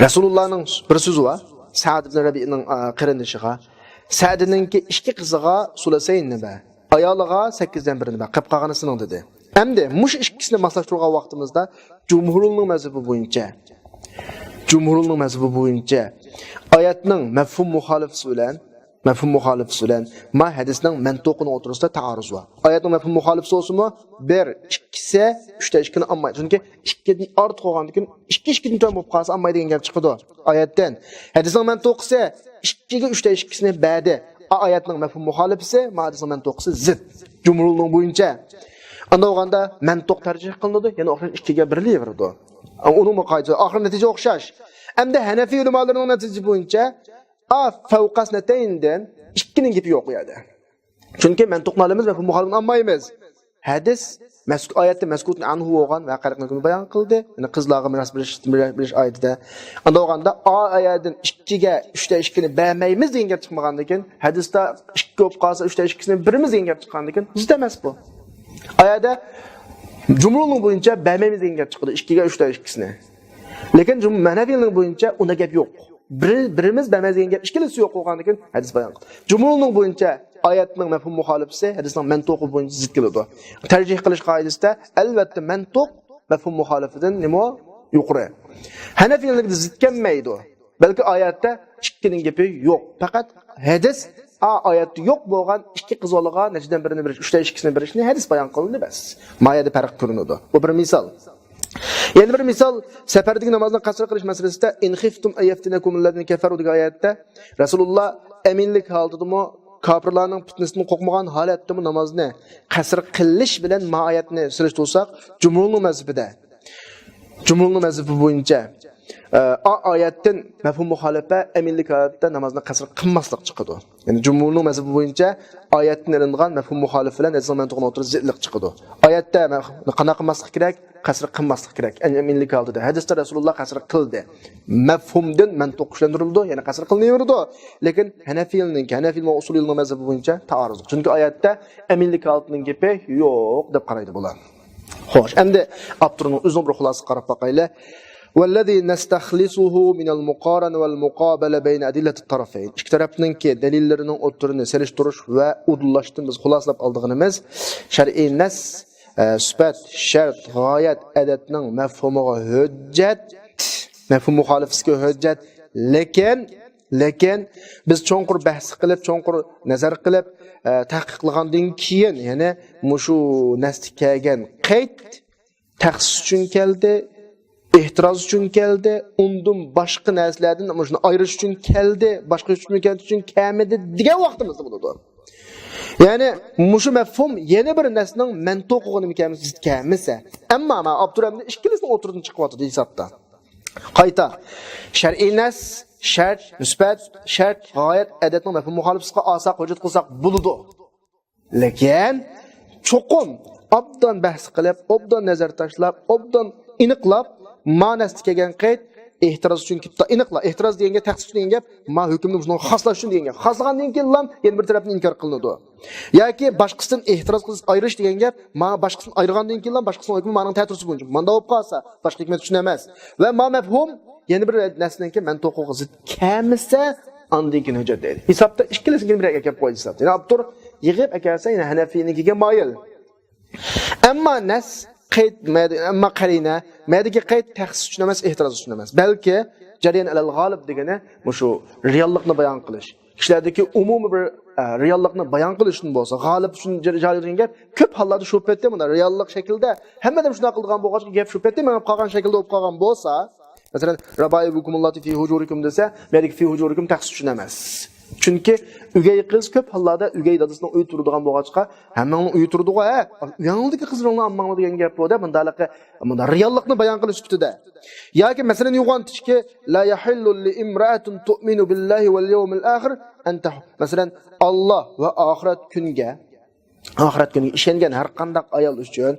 رەسۇلۇللانىڭ بىر سۆزى بار. سەئد ئىبن رەبىئنىڭ، ئا، قېرىندىشىغا، سەئدنىڭكى ئىككى قىزىغا سۇلۇسەيننى بەر، ئايالىغا سەككىزدىن بىرىنى بەر، قېلىپ قالغىنى سېنىڭ دېدى. ئەمدى مۇشۇ ئىككىسىنى ماسلاشتۇرغان ۋاقتىمىزدا جۇمھۇرنىڭ مەزھىپى بويىچە، جۇمھۇرنىڭ مەزھىپى بويىچە ئايەتنىڭ مەپھۇم مۇخالىپىسى بىلەن مەپھۇم مۇخالىپىسى بىلەن ما ھەدىسنىڭ مەنتۇقىنىڭ ئوتتۇرىسىدا تائارۇز بار. ئايەتنىڭ مەپھۇم مۇخالىپىسى بولسىمۇ، بىر، ئىككىسى، ئۈچتە ئىككىنى ئالمايدۇ. چۈنكى ئىككىدىن ئارتۇق بولغاندىن كېيىن، ئىككى ئىككىدىن تۆۋەن بولۇپ قالسا ئالمايدۇ دېگەن گەپ چىقىدۇ ئايەتتىن. ھەدىسنىڭ مەنتۇقىسى ئىككىگە ئۈچتە ئىككىسىنى بەردى. ئا ئايەتنىڭ مەپھۇم مۇخالىپىسى، ما ھەدىسنىڭ مەنتۇقىسى زىت. جۇمھۇرنىڭ بويىچە. ئانداق بولغاندا مەنتۇق تەرجىھ قىلىنىدۇ، يەنە ئوخشاش ئىككىگە بېرىلىۋېرىدۇ. ئۇنىڭمۇ قائىدىسى، ئاخىر نەتىجە ئوخشاش. ئەمدى ھەنەفىي ئۆلىمالىرىنىڭ نەتىجىسى بويىچە، ئا فەۋقەسنەتەيندىن ئىككىنىڭ گېپى يوق ئۇ يەردە. چۈنكى مەنتۇقنى ئالىمىز، مەپھۇم مۇخالىپىنى ئالمايمىز. ھەدىس مەزكۇر ئايەتتە مەزكۇرتۇن ئەنھۇ بولغان ۋەقەلىكنى بايان قىلدى. يەنى قىزلارغا مىراس بېرىش، بېرىش ئايىتىدە. ئانداق بولغاندا، ئا ئايەتتىن ئىككىگە ئۈچتە ئىككىنى بەرمەيمىز دېگەن گەپ چىقمىغاندىن كېيىن، ھەدىستە ئىككى بولۇپ قالسا، ئۈچتە ئىككىسىنى بېرىمىز دېگەن گەپ چىققاندىن كېيىن، زىت ئەمەس بۇ. ئايەتتە جۇمھۇرنىڭ بويىچە بەرمەيمىز دېگەن گەپ چىقىدۇ، ئىككىگە ئۈچتە ئىككىسىنى. لېكىن جۇم-، ھەنەفىينىڭ بويىچە ئۇنداق گەپ يوق. بىر، بىرىمىز بەرمەيمىز دېگەن گەپ ئىككىلىسى يوق بولغاندىن كېيىن ھەدىس بايان قىلدى. جۇمھۇرنىڭ بويىچە ئايەتنىڭ مەپھۇم مۇخالىپىسى ھەدىسنىڭ مەنتۇقى بويىچە زىت كېلىدۇ. تەرجىھ قىلىش قائىدىسىدە، ئەلۋەتتە، مەنتۇق مەپھۇم مۇخالىپىدىن نېمە يۇقىرى. ھەنەفىينىڭكىدە زىت كەلمەيدۇ. بەلكى ئايەتتە ئىككىنىڭ گېپى يوق. پەقەت ھەدىس، ئا، ئايەتتە يوق بولغان ئىككى قىز بالىغا نەچچىدىن بىرىنى بېرىش، ئۈچتە ئىككىسىنى بېرىشنى ھەدىس بايان قىلدى بەس. ما يەردە پەرق كۆرۈنىدۇ. بۇ بىر مىسال. يەنە بىر مىسال، سەپەردىكى نامازنى قەسر قىلىش مەسىلىسىدە، «ئىن خىفتۇم ئەن يەفتىنەكۇمۇللەزىنە كەفەرۇ» دېگەن ئايەتتە رەسۇلۇللا ئەمىنلىك ھالىتىدىمۇ، كاپىرلارنىڭ پىتنىسىدىن قورقمىغان ھالەتتىمۇ نامازنى قەسر قىلىش بىلەن ما ئايەتنى سېلىشتۇرساق، جۇمھۇرنىڭ مەزھىپىدە، جۇمھۇرنىڭ مەزھىپى بويىچە ئە، ئا-، ئايەتتىن مەفھۇم مۇخالىپە ئەمەلىي ھالەتتە نامازنى قەسر قىلماسلىق چىقىدۇ. يەنى جۇمھۇرنىڭ مەزھىپى بويىچە ئايەتتىن ئېلىنغان مەفھۇم مۇخالىپە بىلەن نەسنىڭ مەنتۇقىنىڭ ئوتتۇرىسىدا زىتلىق چىقىدۇ. ئايەتتە مەف-، قانداق قىلماسلىق كېرەك؟ قەسر قىلماسلىق كېرەك. ئەمەلىي ھالەتتە ھەدىستە رەسۇلۇللا قەسر قىلدى. مەفھۇمدىن مەنتۇق كۈچلەندۈرۈلىدۇ، يەنى قەسر قىلىنىۋېرىدۇ. لېكىن ھەنەفىيلىنىڭكى، ھەنەفىي ئۇسۇلىيلىنىڭ مەزھىپى بويىچە تائارۇز. چۈنكى ئايەتتە ئەمەلىي ھالەتنىڭ گېپى يوق دەپ قارايدۇ بۇلار. خوش، ئەمدى ئاپتورنىڭ ئۆزىنىڭ بىر خۇلاسىسىغا قاراپ باقايلى. والذي نستخلصه من المقارنة والمقابلة بين أدلة الطرفين. ئىككى تەرەپنىڭكى دەلىللىرىنىڭ ئوتتۇرىنى سېلىشتۇرۇش ۋە ئۇدۇللاشتىن بىز خۇلاسىلاپ ئالىدىغىنىمىز شەرئىي نەس، ئە، سۈپەت، شەرت، غايەت، ئەدەتنىڭ مەفھۇمىغا ھۆججەت، مەفھۇم مۇخالىپىسىگە ھۆججەت، لېكىن لېكىن بىز چوڭقۇر بەھس قىلىپ، چوڭقۇر نەزەر قىلىپ، ئە، تەھقىقلىغاندىن كېيىن، يەنى مۇشۇ نەستە كەلگەن قەيت تەخسىس ئۈچۈن كەلدى، ئېھتىراز ئۈچۈن كەلدى، ئۇندىن باشقا نەرسىلەردىن مۇشۇنى ئايرىش ئۈچۈن كەلدى، باشقا ئۈچۈن كەلدى، ئۈچۈن كەلمىدى دېگەن ۋاقتىمىزدا بولىدۇ. يەنى مۇشۇ مەفھۇم يەنە بىر نەسنىڭ مەنتۇقىغا كەلمىسە، ئەمما مانا ئاپتور ئەمدى ئىككىلىسىنىڭ ئوتتۇرىدىن چىقىۋاتىدۇ ھېسابتا. قايتا، شەرئىي نەس، شەرت، سۈپەت، شەرت، غايەت، ئادەتنىڭ مەپھۇم مۇخالىپىسىغا ئالساق، ھۆججەت قىلساق بولىدۇ. لېكىن، چوقۇم ئوبدان بەھس قىلىپ، ئوبدان نەزەر تاشلاپ، ئوبدان ئېنىقلاپ، ما نەستە كەلگەن قەيت ئېھتىراز ئۈچۈن كېلىپتۇ. ئېنىقلا، ئېھتىراز دېگەن گەپ، تەخسىس دېگەن گەپ، ما ھۆكۈمنى بۇنىڭغا خاسلاش ئۈچۈن دېگەن گەپ. خاسلىغاندىن كېيىنلا يەنە بىر تەرەپتىن ئىنكار قىلىنىدۇ. ياكى باشقىسىدىن ئېھتىراز قىلىش، ئايرىش دېگەن گەپ، ما باشقىسىدىن ئايرىغاندىن كېيىنلا باشقىسىنىڭ ھۆكمى مانىڭ تەتۈرىسى بويىچە. ماندا بولۇپ قالسا، باشقا ھېكمەت ئۈچۈن ئەمەس. ۋە ما مەپھۇم يەنە بىر نەسنىڭكى مەنتۇقىغا زىت كەلمىسە، ئاندىن كېيىن ھۆججەت دەيدۇ. ھېسابتا ئىككىلىسىنى بىرگە ئەكەپ قويدى ھېسابتا. يەنى ئاپتور يىغىپ ئەكەلسە، يەنە ھەنەفىينىڭكىگە مايىل. ئەمما نەس قەيت، مەدە-، ئەمما قەرىنە، مەدىكى قەيت تەخسىس ئۈچۈن ئەمەس، ئېھتىراز ئۈچۈن ئەمەس. بەلكى جەريان ئەلەل غالىب دېگىنى مۇشۇ رېئاللىقنى بايان قىلىش. كىشىلەردىكى ئومۇمىي بىر، ئە، رېئاللىقنى بايان قىلىش ئۈچۈن بولسا، غالىب ئۈچۈن جە-، جارى دېگەن گەپ كۆپ ھاللاردا شۇ پېتى مۇنداق رېئاللىق شەكلىدە ھەممە ئادەم شۇنداق قىلىدىغان بولغاچقا، گەپ شۇ پېتى مېڭىپ قالغان شەكىلدە بولۇپ قالغان بولسا، مەسىلەن، رابائىبۇكۇمۇللاتی فى ھۇجۇرىكۇم دېسە، بۇ يەردىكى فى ھۇجۇرىكۇم تەخسىس ئۈچۈن ئەمەس. چۈنكى ئۆگەي قىز كۆپ ھاللاردا ئۆگەي دادىسىنىڭ ئۆيىدە تۇرىدىغان بولغاچقا، ھەممىڭنىڭ ئۆيى تۇرىدىغۇ، ھە؟ ئۆيۈڭدىكى قىزلىرىڭنى ئالماڭلار دېگەن گەپ بۇ دە، مۇنداقلىقى، مۇنداق رېئاللىقنى بايان قىلىش سۈپىتىدە. ياكى مەسىلەن، يوغان تىشكى، لا يحل لامرأة تؤمن بالله واليوم الآخر أن تح-، مەسىلەن، ئاللا ۋە ئاخىرەت كۈنگە ئاخىرەت كۈنىگە ئىشەنگەن ھەر قانداق ئايال ئۈچۈن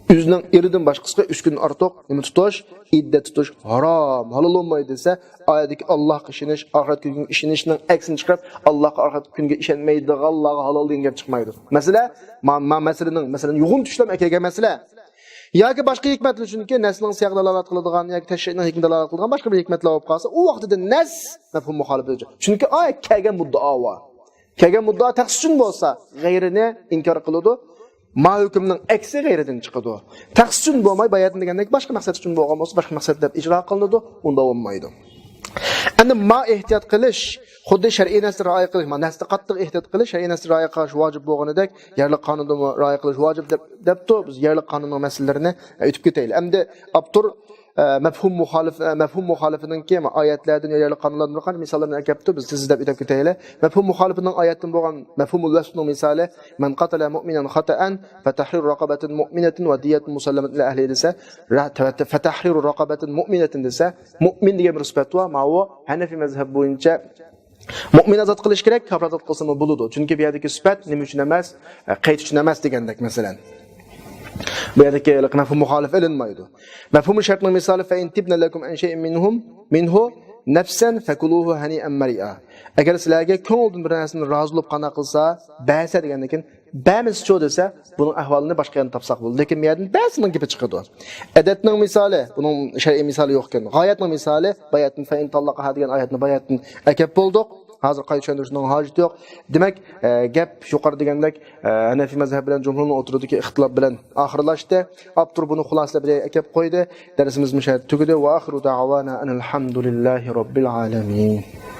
ئۆزىنىڭ ئېرىدىن باشقىسىغا ئۈچ كۈن ئارتۇق نېمە تۇتۇش، ئىددەت تۇتۇش ھارام، ھالال بولمايدۇ دېسە، ئايەتتىكى ئاللاھقا ئىشىنىش، ئاخىرەت كۈنىگە ئىشىنىشنىڭ ئەكسىنى چىقىرىپ، ئاللاھقا، ئاخىرەت كۈنىگە ئىشەنمەيدىغانلارغا ھالال دېگەن گەپ چىقمايدۇ. مەسىلە، ما-، ما-، مەسىلىنىڭ، مەسىلەن، يوغان تۈشلەم ئەكەلگەن مەسىلە. ياكى باشقا ھېكمەتلەر، چۈنكى نەسنىڭ سىياقىغا دالالەت قىلىدىغان ياكى تەشرىئنىڭ ھېكمىتىگە دالالەت قىلىدىغان باشقا بىر ھېكمەتلەر بولۇپ قالسا، ئۇ ۋاقتىدا نەس مەفھۇم مۇخالىپىدە. چۈنكى ئايەت كەلگەن مۇددىئا بار. كەلگەن مۇددىئا تەخسىس ئۈچۈن بولسا، غەيرىنى ئىنكار قىلىدۇ. ما ھۆكۈمنىڭ ئەكسى غەيرىدىن چىقىدۇ. تەخسىس ئۈچۈن بولماي، باياتىن دېگەندەك باشقا مەقسەت ئۈچۈن بولغان بولسا، باشقا مەقسەت دەپ ئىجرا قىلىنىدۇ، ئۇنداق بولمايدۇ. ئەمدى ما ئېھتىيات قىلىش، خۇددى شەرئىي نەستە رىئايە قىلىش، ما نەستە قاتتىق ئېھتىيات قىلىش، شەرئىي نەستە رىئايە قىلىش ۋاجىپ بولغىنىدەك، يەرلىك قانۇندىمۇ رىئايە قىلىش ۋاجىپ دەپ، دەپتۇ. بىز يەرلىك قانۇننىڭ مەسىلىلىرىنى، ئە، ئۆتۈپ كېتەيلى. ئەمدى ئاپتور ئە، مەفھۇم مۇخالىپ، ئە، مەفھۇم مۇخالىپىنىڭكى ئايەتلەردىن يا يەرلىك قانۇنلاردىن بىر قانچە مىساللارنى ئەكەپتۇ، بىز تېزدەپ ئۆتۈپ كېتەيلى. مەفھۇم مۇخالىپىنىڭ ئايەتتىن بولغان مەفھۇمۇل ۋەسلنىڭ مىسالى، مەن قاتەلە مۇئمىنەن خاتائەن فەتەھرىرۇ رەقەبەتىن مۇئمىنەتىن ۋە دىيەتىن مۇسەللەمەتىن ئىلە ئەھلىھى دېسە، رە-، تە-، فەتەھرىرۇ رەقەبەتىن مۇئمىنەتىن دېسە، مۇئمىن دېگەن بىر سۈپەت بار، ماۋۇ ھەنەفىي مەزھەپ بويىچە مۇئمىن ئازاد قىلىش كېرەك، كاپىر ئازاد قىلسىمۇ بولىدۇ. چۈنكى بۇ يەردىكى سۈپەت نېمە ئۈچۈن ئەمەس؟ ئە، قەيت ئۈچۈن ئەمەس دېگەندەك، مەسىلەن. بۇ يەردىكى مەفھۇم مۇخالىپ ئېلىنمايدۇ. مەفھۇمۇ شەرتنىڭ مىسالى، فەئىن تىبنە لەكۇم ئەن شەيئىن مىنھۇم، مىنھۇ نەفسەن فەكۇلۇھۇ ھەنىئەن مەرىئا. ئەگەر سىلەرگە كۆڭلىدىن بىر نەرسىنى رازى بولۇپ قانداق قىلسا، بەرسە دېگەندىن كېيىن، بەرمىسىچۇ دېسە، بۇنىڭ ئەھۋالىنى باشقا يەردىن تاپساق بولىدۇ. لېكىن بۇ يەردىن بەرسىنىڭ گېپى چىقىدۇ. ئەدەتنىڭ مىسالى، بۇنىڭ شەرئىي مىسالى يوق ئىكەن. غايەتنىڭ مىسالى، باياتىن فەئىن تاللەقەھا دېگەن ئايەتنى باياتىن ئەكەپ بولدۇق. ھازىر قايتا چۈشەندۈرۈشنىڭ ھاجىتى يوق. دېمەك، ئە، گەپ يۇقىرى دېگەندەك، ئە، ھەنەفىي مەزھەپ بىلەن جۇمھۇرنىڭ ئوتتۇرىدىكى ئىختىلاپ بىلەن ئاخىرلاشتى. ئاپتور بۇنى خۇلاسىلەپ بىر يەرگە ئەكەپ قويدى. دەرسىمىز مۇشۇ يەردە تۈگىدى. ۋە ئاخىرۇ دەئۋانا ئەنىل ھەمدۇلىللاھى رەببىل ئالەمىن.